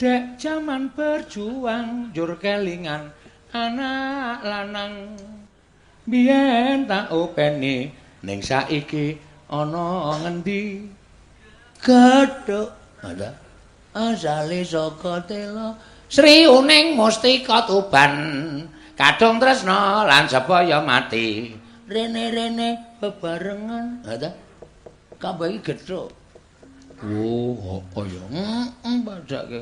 Dek jaman berjuang njur kelingan anak lanang. Biyen tak openi ning saiki ana ngendi? Gethuk. Ada. Asale saka tela Sri Uning Mustika Tuban kadung tresna lan sebaya mati. Rene-rene bebarengan. Ada. Kabeh iki gethuk. Oh, apa ya? Heeh, padake.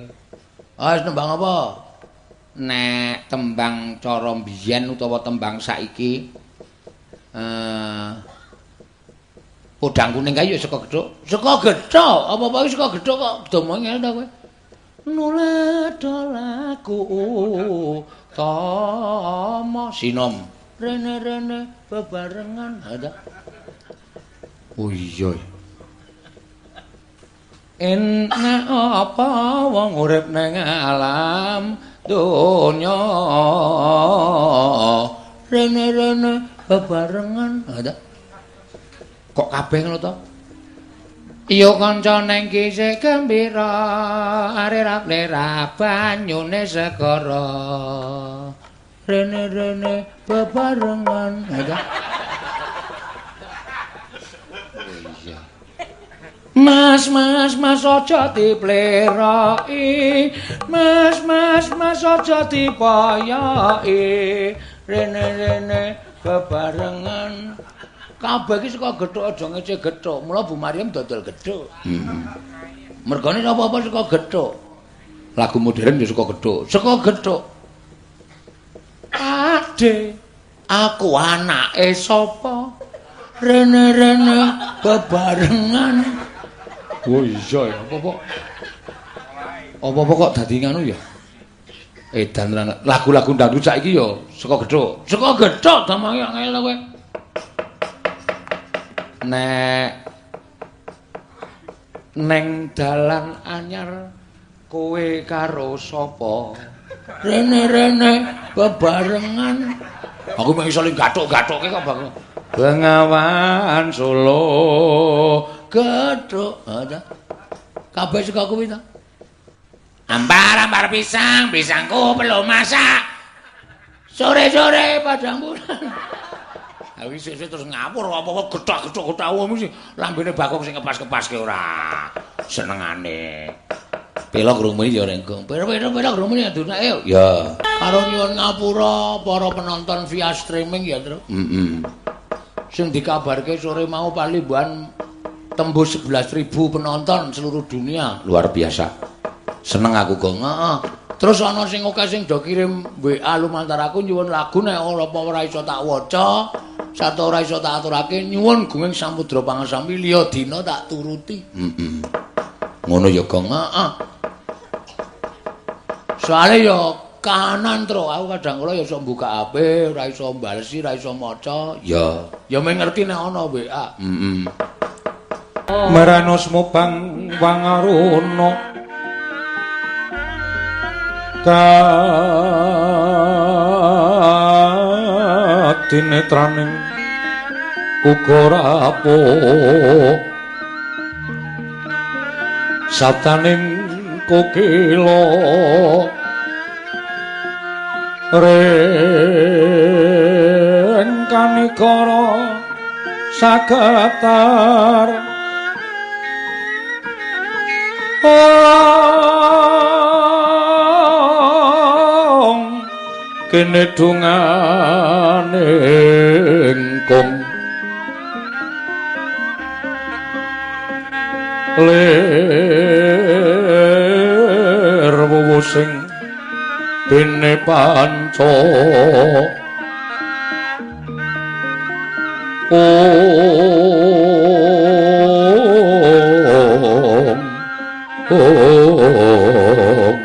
Ah, wis nembang apa? Nek tembang cara mbiyen utawa tembang saiki podang kuning kae ya saka gethuk. Saka gethuk. Apa-apa iki saka gethuk kok domonge ngene ta kowe. Nuladha laku utama sinom. Rene-rene bebarengan. Ada. Oh iya. Enak apa wong urip ning alam donya. Rene-rene bebarengan. Ada. Kok kabeh ngono to? Iya kanca neng kisih gembira, arep-arep banyune segara. Rene-rene bebarengan. Ada. Oh iya. Mas, mas, mas aja dipleroki. Mas, mas, mas aja dipoyoki. Rene-rene bebarengan. Kabeh iki saka gethuk aja ngece gethuk. Mula Bu Mariam dodol gethuk. Heeh. Mergane apa-apa saka gethuk. Lagu modern ya saka gethuk. Saka gethuk. Ade, aku anake sapa? Rene-rene bebarengan. Oh iya ya, apa-apa. Apa-apa kok dadi ngono ya? Edan lagu-lagu dangdut saiki ya saka gethuk. Saka gethuk damange angel kowe. Nek neng dalan anyar kowe karo sapa? Rene-rene bebarengan. Aku mek iso gathuk-gathuke kok, Bang. Bengawan Solo gethuk. Ha ta. Kabeh saka kuwi ta. Ambar-ambar pisang, pisangku belum masak. Sore-sore padang bulan. Aku sesuk terus ngawur apa-apa gethuk-gethuk gethuk mesti lambene Bagong sing kepas-kepaske ora senengane. Pelok rumene ya rengkong. Pelok rumene adunake ya. Karo nyuwun ngapura para penonton via streaming ya, Tru. Heeh. Sing dikabarke sore mau palimbuhan tembus 11.000 penonton seluruh dunia. Luar biasa. Seneng aku, Gong. Heeh. Terus ana sing akeh sing do kirim WA lumantar aku nyuwun lagu nek ora apa ora iso tak waca, satu ora iso tak aturake nyuwun gunging samudra pangasami liya dina tak turuti. Heeh. Ngono ya, Gong. Heeh. Soale ya kahanan, Tru. Aku kadang kala ya iso mbuka HP, ora iso mbalesi, ora iso maca. Ya. Ya mung ngerti nek ana WA. Heeh. Marana smubang wangaruna kadinetraning uga rapuh sabdaning kokila ring kanikara sagetar kene dungane engkung lir wuwu sing dene panca om om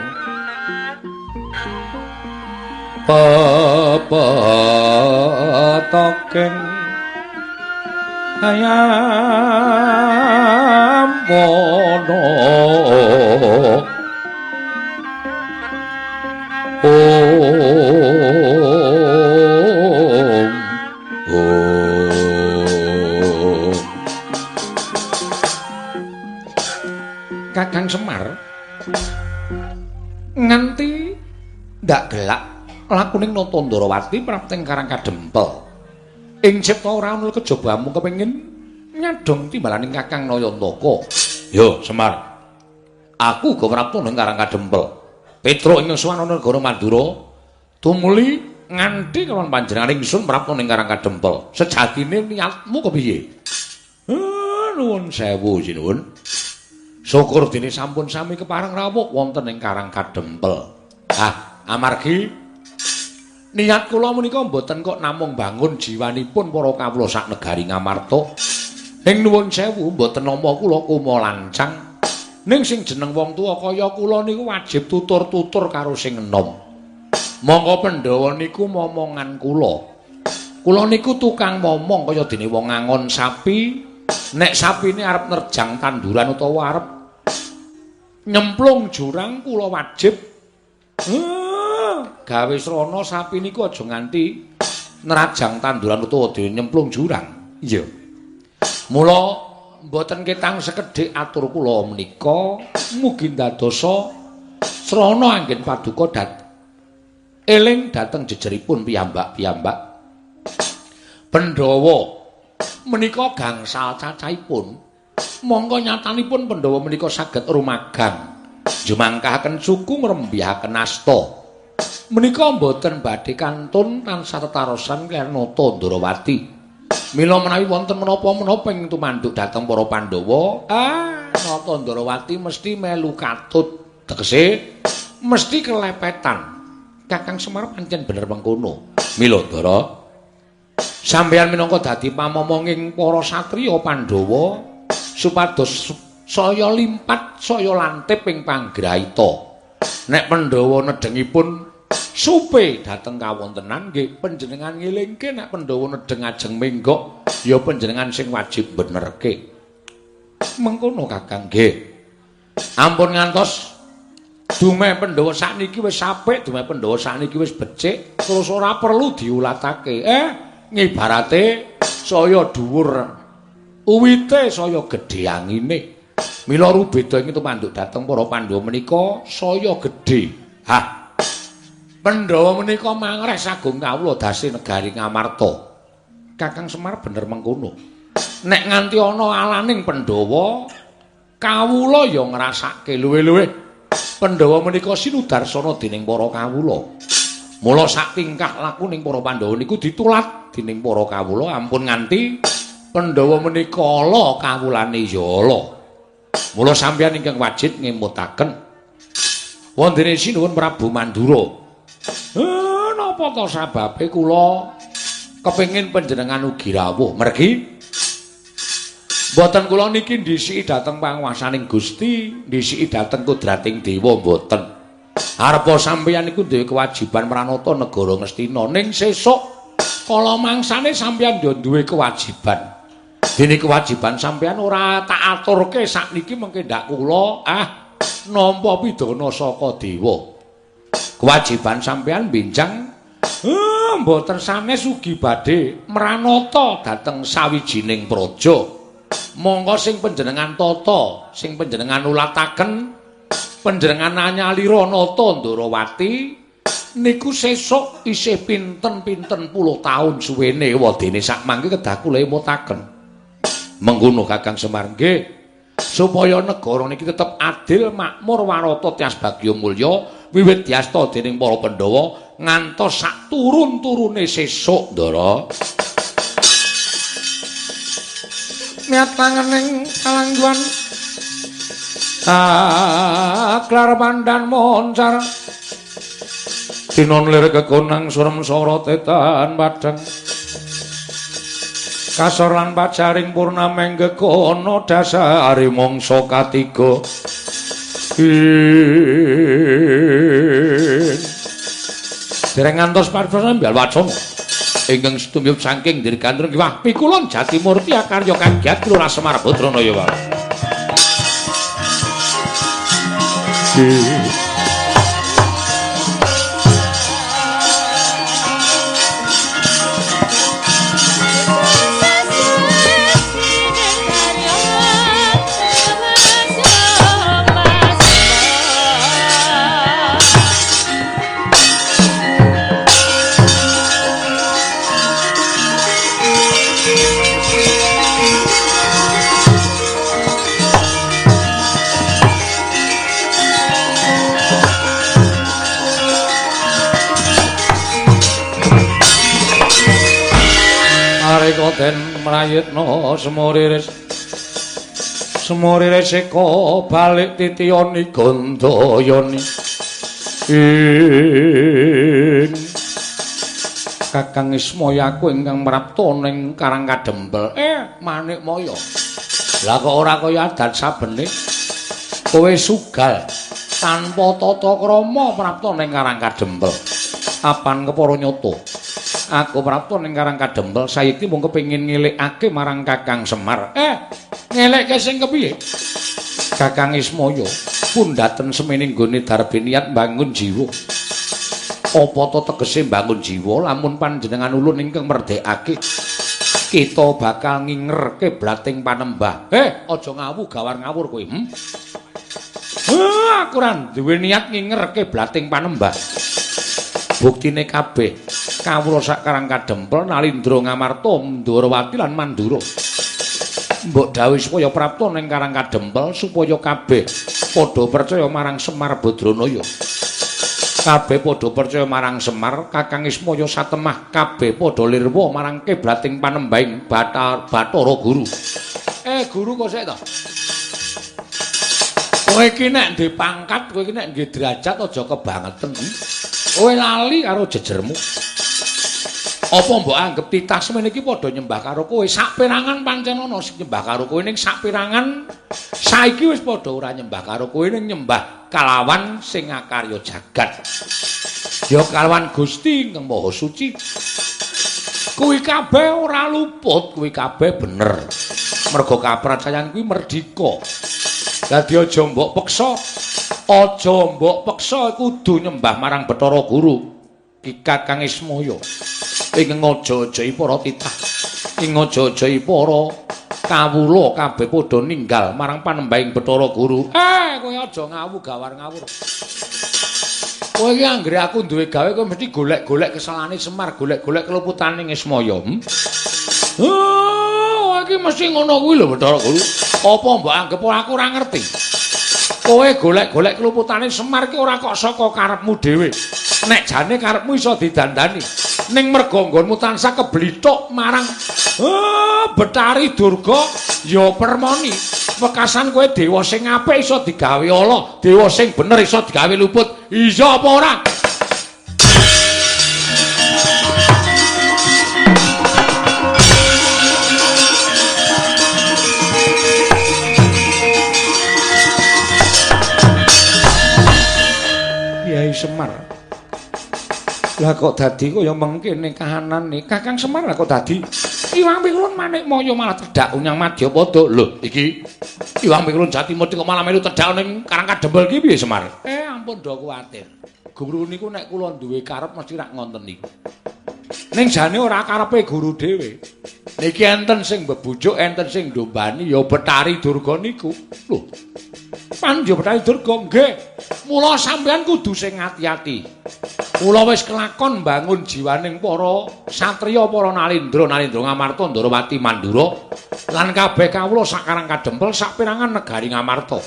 pepetokeng ayam wono om om. Kakang Semar nganti ndak gelak lakuning Nata Ndorowati prapteng Karang Kadempel. Ing cipta ora ana kejaba amung kepengin nyadong timbalaning Kakang Nayantaka. Yo Semar, aku uga prapta ning Karang Kadempel. Petruk ing sowan ana negara Mandura tumuli nganti kelawan panjenengan ingsun prapta ning Karang Kadempel. Sejatine niatmu kepiye? Nuwun sewu sinuwun. Syukur dene sampun sami kepareng rawuh wonten ing Karang Kadempel. Ah, amargi niat kula menika mboten kok namung bangun jiwanipun para kawula sak negari Ngamarta. Ning nuwun sewu mboten nampa kula kuma lancang. Ning sing jeneng wong tuwa kaya kula niku wajib tutur-tutur karo sing enom. Monggo Pandhawa niku momongan kula. Kula niku tukang momong kaya dene wong ngangon sapi. Nek sapine arep nerjang tanduran utawa arep nyemplung jurang kula wajib gawe srana sapi niku aja nganti nerajang tanduran utawa dene nyemplung jurang. Iya. Mula mboten ketang sekedhik atur kula menika mugi ndadosa srana anggen paduka eling dhateng jejeripun piyambak-piyambak. Pandhawa menika gangsal cacahipun. Mongko nyatanipun Pandhawa menika saged rumagang jumangkahaken suku ngrembyahaken asta. Menika mboten badhe kantun tansah tetarosan kaliyan Nata Ndorowati. Mila menawi wonten menapa-menapa ing tumanduk dhateng para Pandhawa, Nata Ndarawati mesti melu katut. Tegese mesti kelepetan. Kakang Semar pancen bener mengkono. Mila Ndara, sampeyan minangka dadi pamomonging para satriya Pandhawa supados saya limpat, saya lantip ing panggraita. Nek Pandhawa nedhengipun supe dhateng kawontenan nggih panjenengan ngelingke, nek Pandhawa nedheng ajeng menggok ya panjenengan sing wajib benerke. Mengkono Kakang nggih. Ampun ngantos dumeh Pandhawa sakniki wis apik, dumeh Pandhawa sakniki wis becik, terus ora perlu diulatake. Ngibarate saya dhuwur uwite, saya gedhe angine. Mila rubeda ing tumanduk dhateng para Pandhawa menika saya gedhe. Hah. Pandhawa menika mangreh sagung kawula dase negari Ngamarta. Kakang Semar bener mengkono. Nek nganti ana alaning Pandhawa, kawula ya ngrasake luwih-luwih. Pandhawa menika sinudarsana dening para kawula. Mula sak tingkah lakuning para Pandhawa niku ditulat dening para kawula, ampun nganti Pandhawa menika ala kawulane ya ala. Mula sampeyan ingkang wajib ngemutaken wontene sinuwun Prabu Mandura. Napa to sababe kula kepengin panjenengan ugi rawuh? Mergi mboten kula niki ndhisiki dhateng panguwasaning Gusti, ndhisiki dhateng kudrating dewa mboten. Arepa sampeyan niku duwe kewajiban mranata negara Ngastina, ning sesuk kala mangsane sampeyan yo duwe kewajiban. Dene kewajiban sampeyan ora tak aturke sakniki mengke ndak kula nampa pidana saka dewa. Kewajiban sampeyan benjang mboten sanes ugi badhe mranata dhateng sawijining praja. Monggo sing panjenengan tata, sing panjenengan ulataken, panjenengan anyalira Nata Ndarawati niku sesuk isih pinten-pinten puluh taun suwene, wadene sak mangke kedah kula emutaken. Mengkono Kakang Semar nggih, supaya negara niki tetep adil, makmur, warata, tias bagya mulya wiwit diasta dening para Pandhawa ngantos sak turun-turune sesuk, Ndara. Niat tangening kalangguan aklar pandan moncar tinon lir kekonang surem sora tetan padhang kasor lan pajaring purnameng gekono dasare mangsa katiga. Dereng ngantos paripurna ambal wacana ingkang setumiyup saking Dirgantara Kiwah Pikulon Jatimurti akarya kagiat Kelurahan Semar Badranaya wae. Den mrayitna semuriris semuriris eka balik titiyani gandayani ing Kakang Ismaya aku ingkang mrapta ning Karang Kadempel. Manikmaya, lah kok ora kaya adat sabene kowe sugal tanpa tata krama prapta ning Karang Kadempel. Apan kepara nyata aku prapta ning Karang Kadempel saiki mung kepengin ngelikake marang Kakang Semar. Ngelikke sing kepiye? Kakang Ismaya pundhaten semene nggone darbe niat mbangun jiwa. Apa to tegese mbangun jiwa lamun panjenengan ulun ingkang merdekake kita bakal ngingerke blating panembah. Aja ngawu gawar ngawur kowe. Aku ora duwe niat ngingerke blating panembah. Buktine kabeh kawula sak Karang Kadempel Nalindra Ngamarta Ndorowati lan Mandura. Mbok dawuh supaya prapta ning Karang Kadempel supaya kabeh padha percaya marang Semar Badranaya. Kabeh padha percaya marang Semar, Kakang Ismaya satemah kabeh padha lirwa marang kiblating panembahing Bathara Guru. Guru kok sik to? Kowe iki nek ndek pangkat, kowe iki nek ndek derajat aja kebangeten. Kowe lali karo jejermu. Apa mbok anggep titah semene iki padha nyembah karo kowe? Saperangan pancen ana sing nyembah karo kowe, ning saperangan saiki wis padha ora nyembah karo kowe, ning nyembah kalawan sing ngakarya jagat. Ya kalawan Gusti ingkang Maha Suci. Kuwi kabeh ora luput, kuwi kabeh bener. Merga kapracayan kuwi merdika. Dadi aja mbok peksa, aja mbok peksa kudu nyembah marang Bathara Guru Ki Kakang Ismaya. Ing ngaja-ajahi para titah, ing ngaja-ajahi para kawula kabeh padha ninggal marang panembahing Bathara Guru. Kowe aja ngawu gawar ngawur. Kowe iki anggere aku duwe gawe kowe mesti golek-golek kesalahane Semar, golek-golek keluputane Ismaya. Oh, iki mesti ngono kuwi lho Bathara Guru. Apa mbok anggep aku ora ngerti? Kowe golek-golek keluputane Semar ki ora kok saka karepmu dhewe. Nek jane karepmu iso didandani. Ning merga nggonmu tansah keblithuk marang Bathari Durga ya permoni. Wekasan kowe dewa sing apik iso digawe ala, dewa sing bener iso digawe luput. Iya apa ora? Kyai Semar. Lah kok dadi kaya mengkene kahanane? Kakang Semar lah kok dadi Iwang Pikulun Manikmaya malah tedhak nyang Madyapada. Lho, iki Iwang Pikulun Jatimurti kok malah melu tedhak ning Karang Kadempel iki piye Semar? Ampun do kuwatir. Guru niku nek kula duwe karep mesti rak ngonten niku. Ning jane ora karepe guru dhewe. Niki enten sing mbebujuk, enten sing ndombani ya Bathari Durga niku. Lho. Pandya Bathari Durga nggih. Mula sampeyan kudu sing ati-ati. Kula wis kelakon mbangun jiwaning para satriya, para nalindra, nalindra Ngamarta, Ndarawati Mandura lan kabeh kawula sak Karang Kadempel saperangan negari Ngamarta.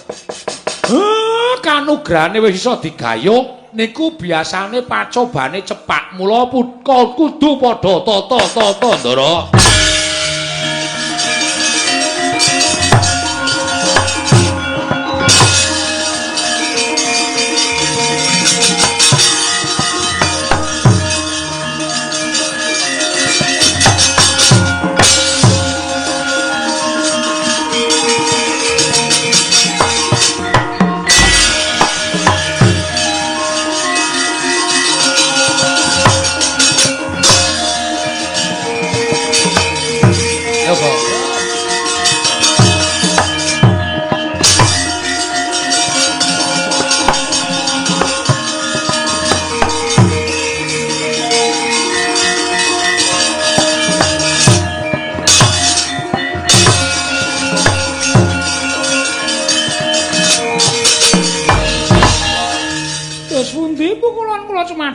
Kanugrahane wis iso digayuh niku biasane pacobane cepak. Mula kudu padha tata-tata, Ndara.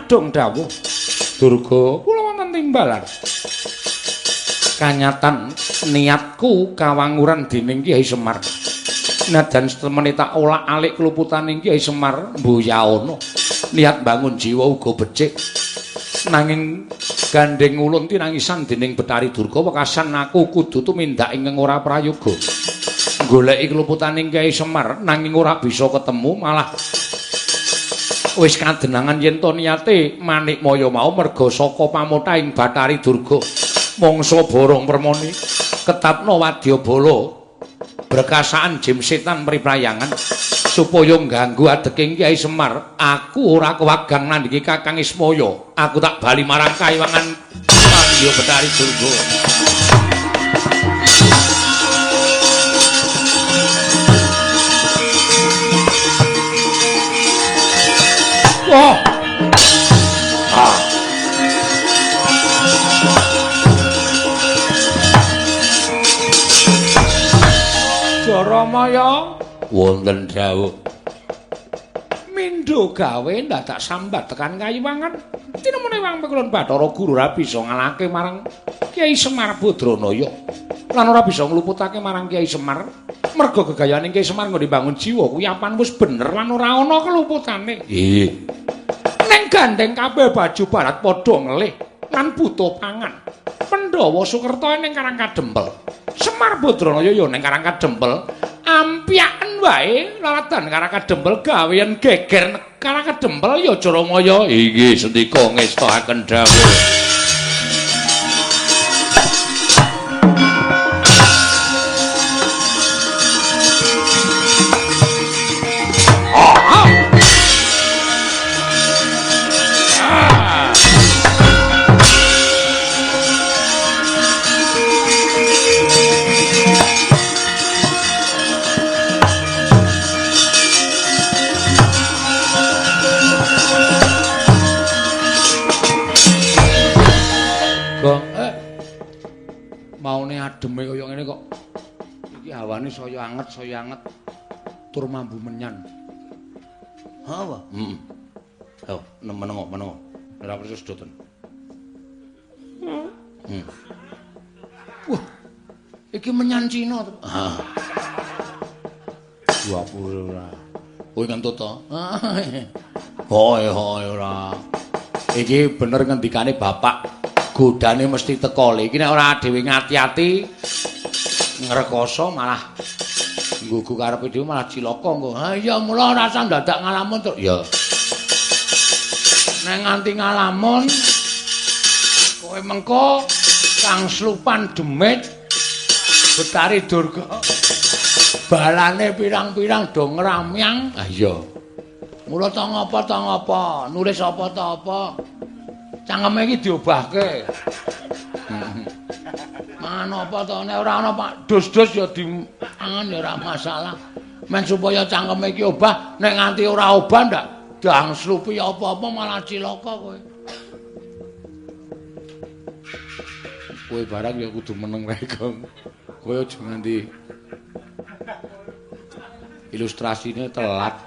Dong dawuh Durga kula wonten timbalan. Kanyatan niatku kawanguran dening Kyai Semar. Najan setemene tak olak-alik keluputaning Kyai Semar mbuyaana. Niat bangun jiwa uga becik. Nanging gandeng ulun tinangisan dening Bathari Durga wekasan aku kudu tumindak ingkang ora prayoga. Goleki keluputaning Kyai Semar nanging ora bisa ketemu, malah wis kadenangan yen to niate Manikmaya mau merga saka pamothahing Bathari Durga mangsa borong permoni ketapna wadyabala brekasaan jim setan priprayangan supaya ngganggu adeking Kyai Semar. Aku ora kewagang nandhingi Kakang Ismaya. Aku tak bali marang kayiwangan Pandya Bathari Durga. Oh. Ah. Jaramaya wonten dawuh. Mindho gawe ndadak sambat tekan kayiwangan. Tinemune Wang Pikulun Bathara Guru ora bisa ngalahke marang Kyai Semar Badranaya. Lan ora bisa ngluputake marang Kyai Semar. Merga gegayane Kyai Semar nggone bangun jiwa kuwi apan wis bener lan ora ana keluputane. Nggih. Ning Gandeng kabeh baju barat padha ngelih lan butuh pangan. Pandhawa Sukerta ning Karang Kadempel. Semar Badranaya ya ning Karang Kadempel. Ampyaken wae laladan Karang Kadempel gawean geger Karang Kadempel ya Jaramaya. Inggih sendika ngestakaken dawuh. Ademe kaya ngene kok. Iki hawane saya anget tur mambu menyan. Ha apa? Heeh. Yo, menengo, menengo. Ora perlu sedoten. Heeh. Wah. Iki menyan Cina to. Ha. 20 ora. Kowe ngentut to? Hoi hoi ora. Iki bener ngendikane bapak. Godane mesti teko. Iki nek ora dhewe ngati-ati ngrekoso malah nggugu karepe dhewe malah cilaka engko. Ha iya mula ora usah dadak ngalamun to. Ya. Nek nganti ngalamun kowe mengko kang slupan demit Betari Durga balane pirang-pirang do ngramyang. Ha iya. Mula ta ngapa, nulis apa ta apa. Cangkeme iki diobahke. Mangan apa to nek ora ana Pak dus-dus ya dimangan ya ora masalah. Men supaya cangkeme iki obah, nek nganti ora obah ndak dang slupi apa-apa malah cilaka kowe. Kowe barang ya kudu meneng wae, Gong. Kowe aja nganti ilustrasine telat.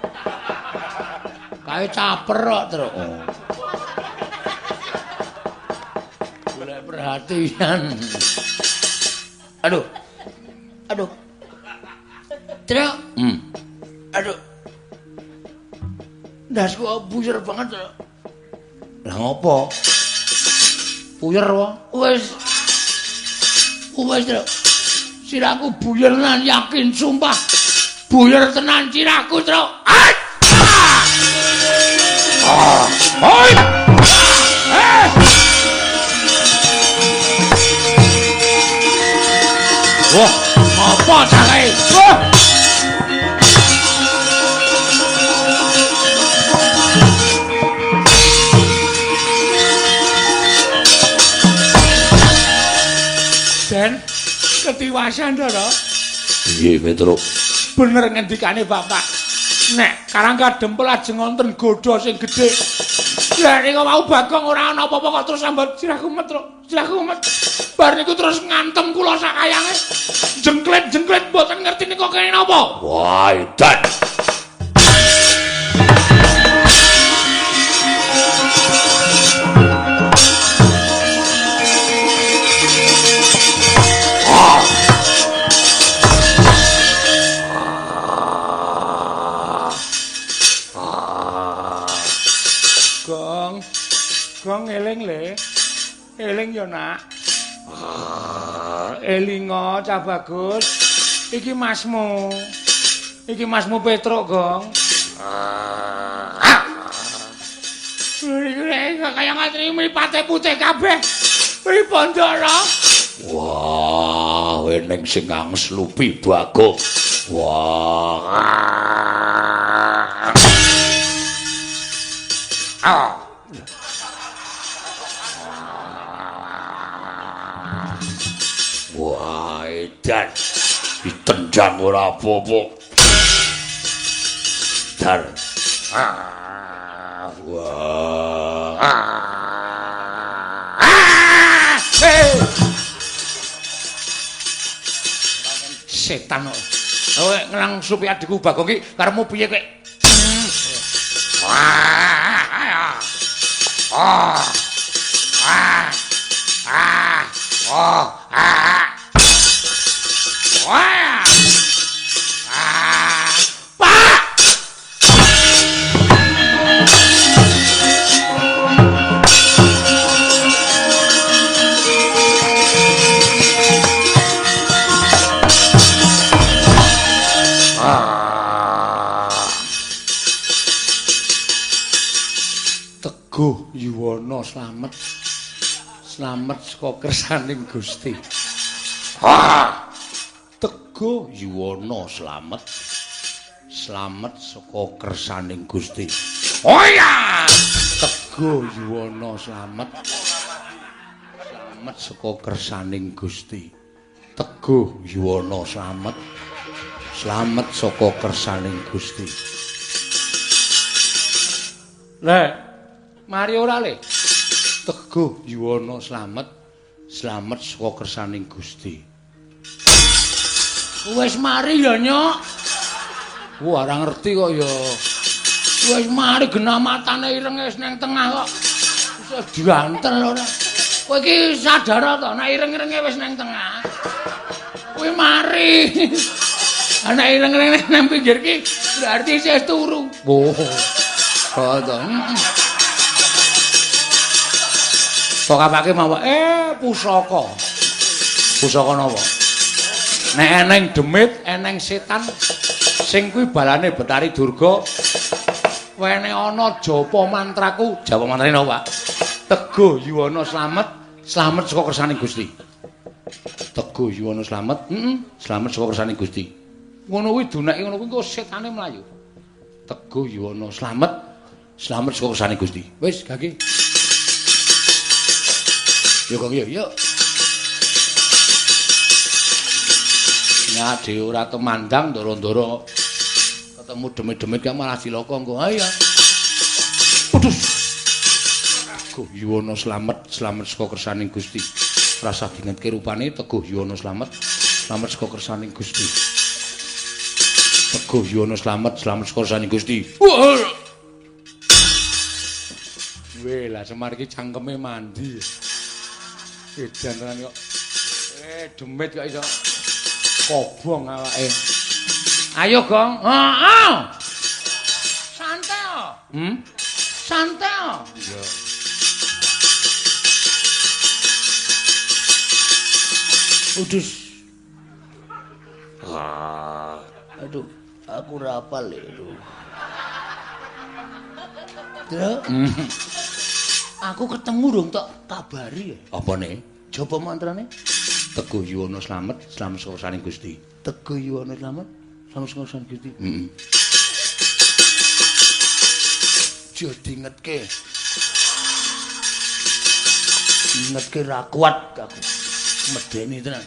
Kae caper kok, Truk. Oh. Golek perhatian. Aduh. Aduh. Truk. Aduh. Ndasku buyer banget, Truk. Lah ngopo? Buyer wae. Wis. Wis, Truk. Sirahku buyer tenan yakin sumpah. Buyer tenan sirahku, Truk. Ah! Oi! Eh! Wah, apa cakae? Wah! Den, ketiwasan to, Piye, Petruk? Bener ngendikane Bapak. Nek Karang Kadempel ajeng wonten godha sing gedhe. Lah nek mau Bagong ora ana apa-apa kok terus sambat sirahku met, Truk. Sirahku met. Bar niku terus ngantem kula sakayange. Jengklet-jengklet mboten ngerti niku kene napa. Wah, edan. Gong. Gong eling le. Eling ya, Nak. Elingo cah bagus. Iki masmu. Iki masmu Petruk, Gong. Iki kaya ngatri mripate putih kabeh. Pripun, Ndara? Wah, eneng sing angslupi Bagong. Wah. Ah. Wah, edan. Ditendang ora apa-apa. Dar. Ah. Wah. Ah. Setan kok. Kowe ngelang supi adikku Bagong iki karepmu piye kowe? Ah. Ah. Ah. Ah. Oh. Ah. Wah. Ah. Pak. Teguh Yuwana slamet. Slamet saka kersaning Gusti. Ha! Teguh Yuwana slamet. Slamet saka kersaning Gusti. Oh iya! Teguh Yuwana slamet. Slamet saka kersaning Gusti. Teguh Yuwana slamet. Slamet saka kersaning Gusti. Lek, mari ora le? Teguh Yuwana slamet. Slamet saka kersaning Gusti. Wis mari ya, Nyok. Wah, ora ngerti kok ya. Wis mari genah matane ireng wis nang tengah kok. Wis diantel ora. Kowe iki sadar to nek ireng-irenge wis nang tengah. Kowe mari. Ana ireng-irenge nang pinggir ki berarti isih turu. Oh. Kok to. Kok kapake mawon pusaka. Pusaka napa? Nek eneng demit, eneng setan sing kuwi balane Betari Durga. Wene ana japa mantraku, japa mantrane napa, Pak? Teguh Yuwana slamet, slamet saka kersaning Gusti. Teguh Yuwana slamet, slamet saka kersaning Gusti. Ngono kuwi duneke ngono kuwi engko setane mlayu. Teguh Yuwana slamet, slamet saka kersaning Gusti. Wis, gage. Yo kok yo, yo. Nek dhewe ora temandang ndoro-ndoro ketemu demit-demit kan malah cilaka engko. Ayo. Waduh. Teguh Yuwana slamet, slamet saka kersaning Gusti. Rasah dingetke rupane Teguh Yuwana slamet, slamet saka kersaning Gusti. Teguh Yuwana slamet, slamet saka kersaning Gusti. Weh, lah Semar iki cangkeme mandi. Edan tenan kok. Demit kok iso kobong awake. Ayo, Gong. Heeh. Santai. Santai. Iya. Udus. Aduh, aku ora hafal lho. Truk. Aku ketemu dong tak kabari ya. Apa nih? Japa mantrane? Teguh Yuwana slamet, slamet saka kersaning Gusti. Teguh Yuwana slamet, slamet saka kersaning Gusti. Heeh. Aja dingetke. Ngetke ra kuat aku. Medeni tenan.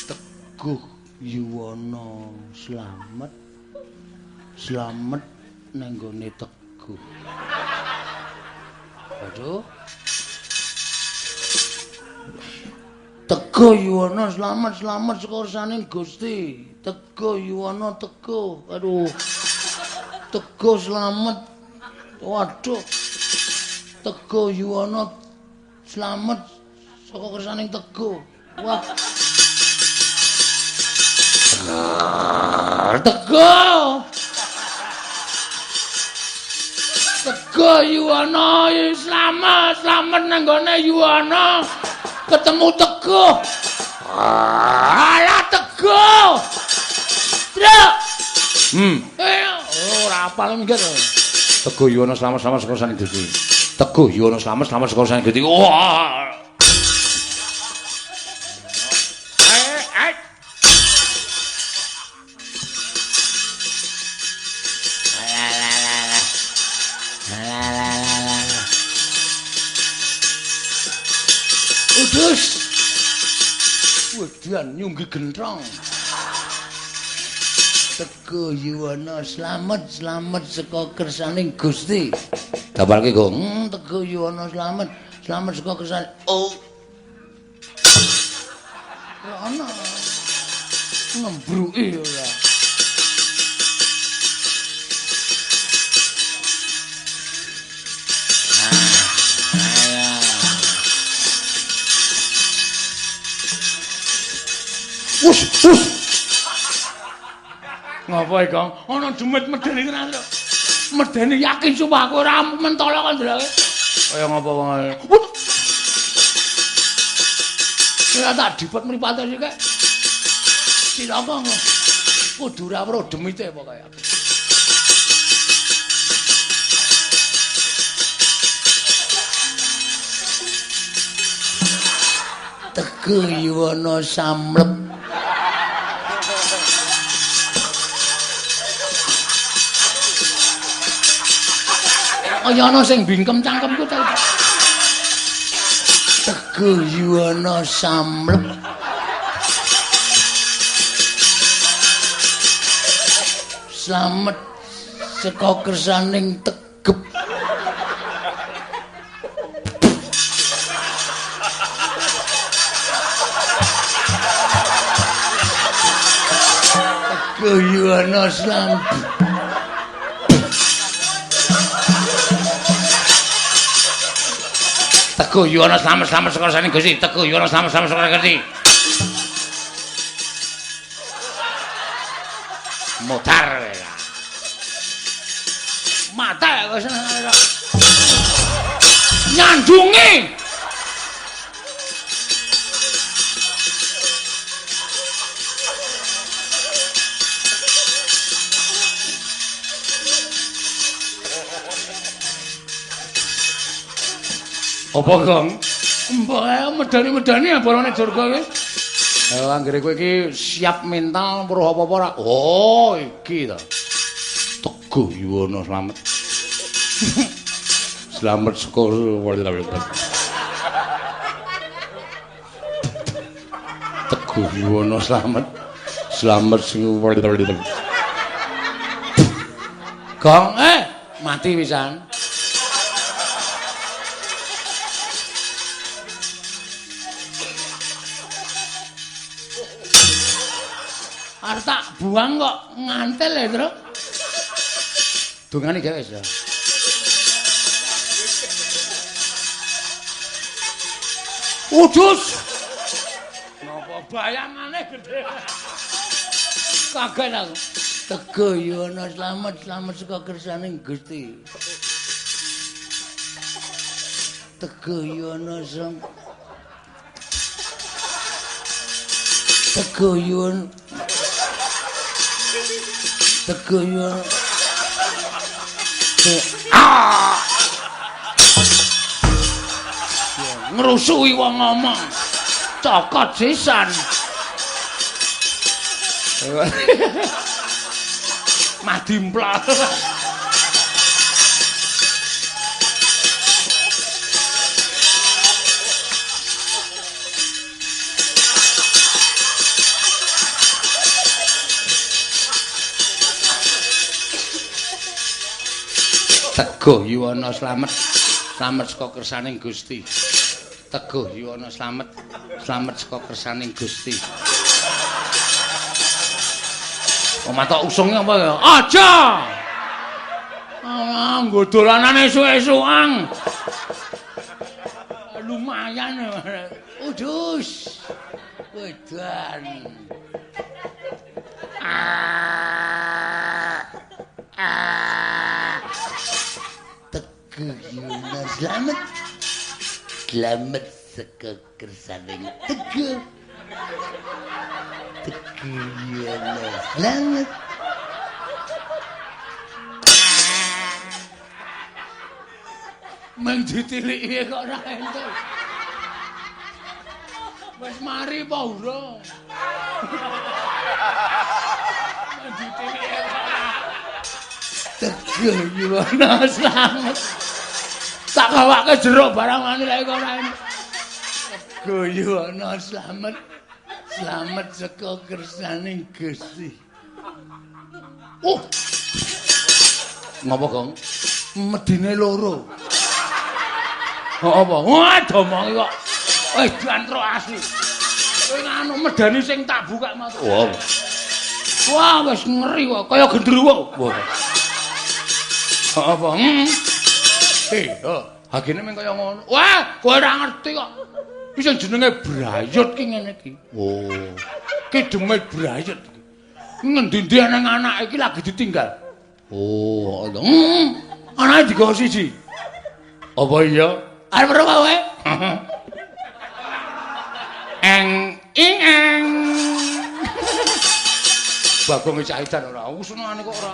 Teguh Yuwana slamet. Slamet nang nggone Teguh. Aduh. Teguh Yuwana slamet, slamet saka kersaning Gusti. Teguh Yuwana teguh. Aduh. Teguh slamet. Waduh. Teguh Yuwana slamet saka kersaning Teguh. Wah. Teguh. Teguh Yuwana slamet, slamet nang nggone Yuwana. Ketemu Teguh. Alah Teguh. Truk. Ora apal minggir. Teguh Yuwana slamet, slamet saka kersaning Gusti. Teguh Yuwana slamet, slamet saka kersaning Gusti. Wah. Udus. Wedan nyunggi gentrong. Teguh Yuwana slamet, slamet saka kersaning Gusti. Dabalke, Gong. Teguh Yuwana slamet, slamet saka kersane. Oh. Ora ana. Ngembruki ora. Wus, wus. Ngapa iki, Kang? Ana demit medeni tenan lho. Medeni yakin sumpah aku ora mentolo kok ndelok. Kaya ngapa wong. Ora tak dipet mripate sik. Cilaka kok. Kudu ora weruh demite pokoke aku. Teguh Yuwana samlep. Kaya ana sing bingkem cangkemku ta. Teguh Yuwana samlep. Slamet saka kersaning tegep. Teguh Yuwana slamet. Teguh Yuwana slamet slamet saka kersaning Gusti. Teguh Yuwana slamet slamet saka Gusti. Modar kowe. Mata kok seneng nyanjungi. Apa, Gong? Mbok medani-medani abalane Durga iki. Anggere kowe iki siap mental weruh apa-apa ora? Oh, iki ta. Teguh Yuwana slamet. Slamet saka Teguh Yuwana slamet. Slamet sing Gong, mati pisan. Arep tak buang kok ngantel ya, Tru. Dungane gawe wis ya. Udus. Napa bayangane gedhe. Kaget aku. Teguh Yuwana slamet slamet saka kersaning Gusti. Teguh Yuwana slamet. Teguh Yuwana. Teguh Yuwana. Ah! Ngrusuhi wong ngomong. Cokot sisan. Madimpla. Teguh Yuwana slamet slamet saka kersaning Gusti. Teguh Yuwana slamet slamet saka kersaning Gusti. Omah tok usunge apa ya? Aja. Ah, nggo dolanane esuk-esukan. Lumayan. Udus. Wedan. Teguh Yuwana slamet. Slamet saka kersaning Teguh. Teguh Yuwana slamet. Meng ditiliki kok ora entuk. Wis mari apa urung? Meng ditiliki kok ora. Teguh Yuwana slamet. Tak gawake jeruk barang mani lek kok ora entuk. Teguh Yuwana slamet. Slamet saka kersaning Gusti. Ngopo, Gong? Medine loro. Apa? Wah, domongi kok. Wis diantrok asli. Kowe nganu medani sing tak buka matu. Wah. Wah, wis ngeri kok, kaya gendruwo. Wah. Apa? Hagene mung kaya ngono. Wah, kowe ora ngerti kok. Iki sing jenenge brayut ki ngene iki. Oh. Ki demit brayut iki. Ngendi-endi nang anake iki lagi ditinggal. Oh, ngono. Anake digawa siji. Apa iya? Arep weruh kowe? Eng ing eng. Bagong caitan ora. Aku senengane kok ora.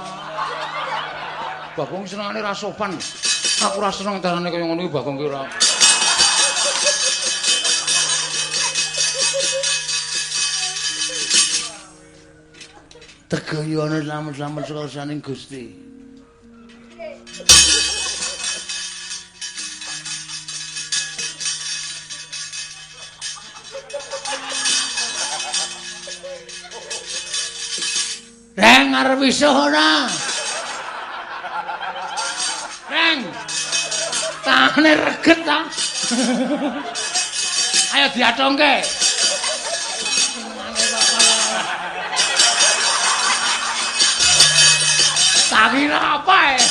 Bagong senengane ra sopan. Aku ora seneng carane kaya ngono iki Bagong ki ora. Teguh Yuwana slamet-slamet saka kersaning Gusti. Reng arep wisuh ora? Reng. Tangane reget ta. Ayo diatongke. Tak kira apa e?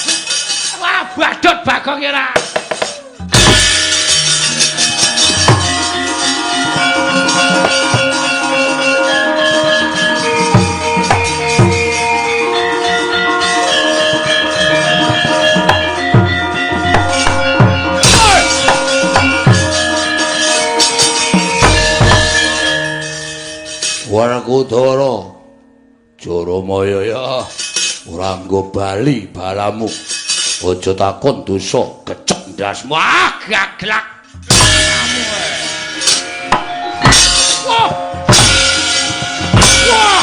Wah, badut Bagong ora. Werkudara Jaramaya ya ora nggo bali balamu. Aja takon dosa kecek ndasmu. Ah, gaglak. Wah. Wah.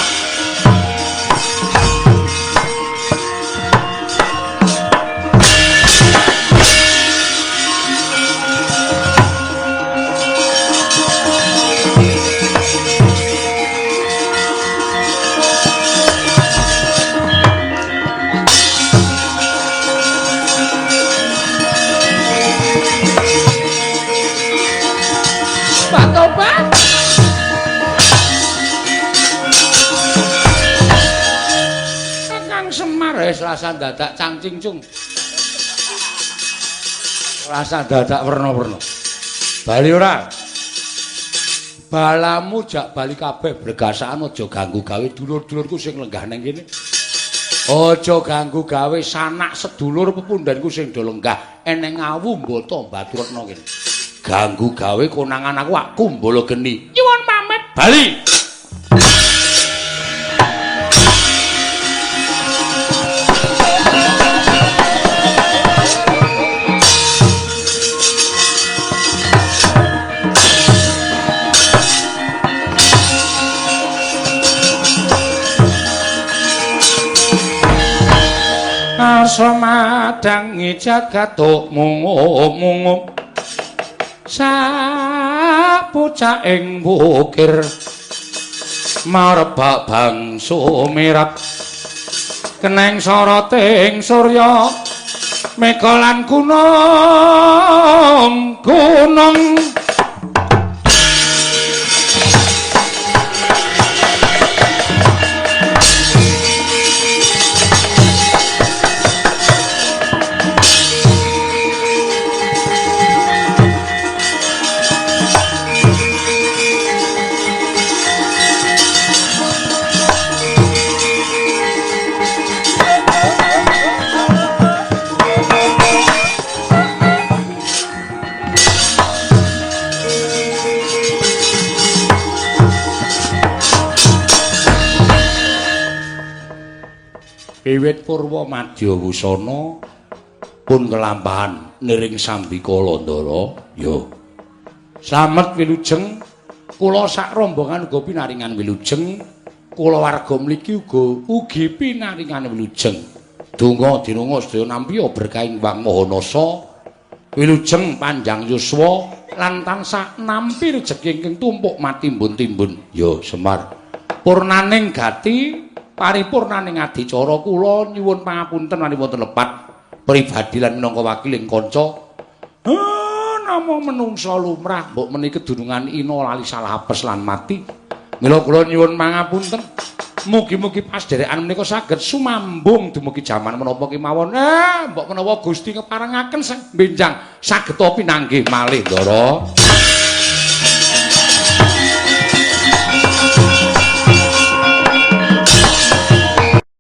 Rasa dadak cangcingcung. Rasa dadak werna-werna. Bali ora? Balamu jak bali kabeh bregasakan aja ganggu gawe dulur-dulurku sing lenggah ning kene. Aja ganggu gawe sanak sedulur pepundhenku sing do lenggah eneng awu mbata Baturetna kene. Ganggu gawe konangan aku aku mbala geni. Nyuwun pamit bali. Arsa madangi jagat mungup-mungup sapucaking bukir marebak bangsu mirat keneng soroting surya mega lan gunung gunung. Wiwit purwa madya wusana pun kelampahan niring sambika Landara. Ya. Slamet wilujeng kula sak rombongan uga pinaringan wilujeng, kulawarga mliki uga ugi pinaringan wilujeng. Donga dinonga sedaya nampiya berkahing Wang Maha Nasa, wilujeng panjang yuswa lan tansah nampi rejeki ingkang tumpuk matimbun-timbun. Ya, Semar. Purnaning gati paripurnaning adicara kula nyuwun pangapunten menawi wonten lepat pribadi lan minangka wakiling kanca. Namung menungsa lumrah mbok menika kedunungan ina lali salah apes lan mati. Mila kula nyuwun pangapunten. Mugi-mugi pasdherekan menika saged sumambung dumugi jaman menapa kemawon. Mbok menawa Gusti ngeparengaken benjang saged pinanggih malih, Ndara.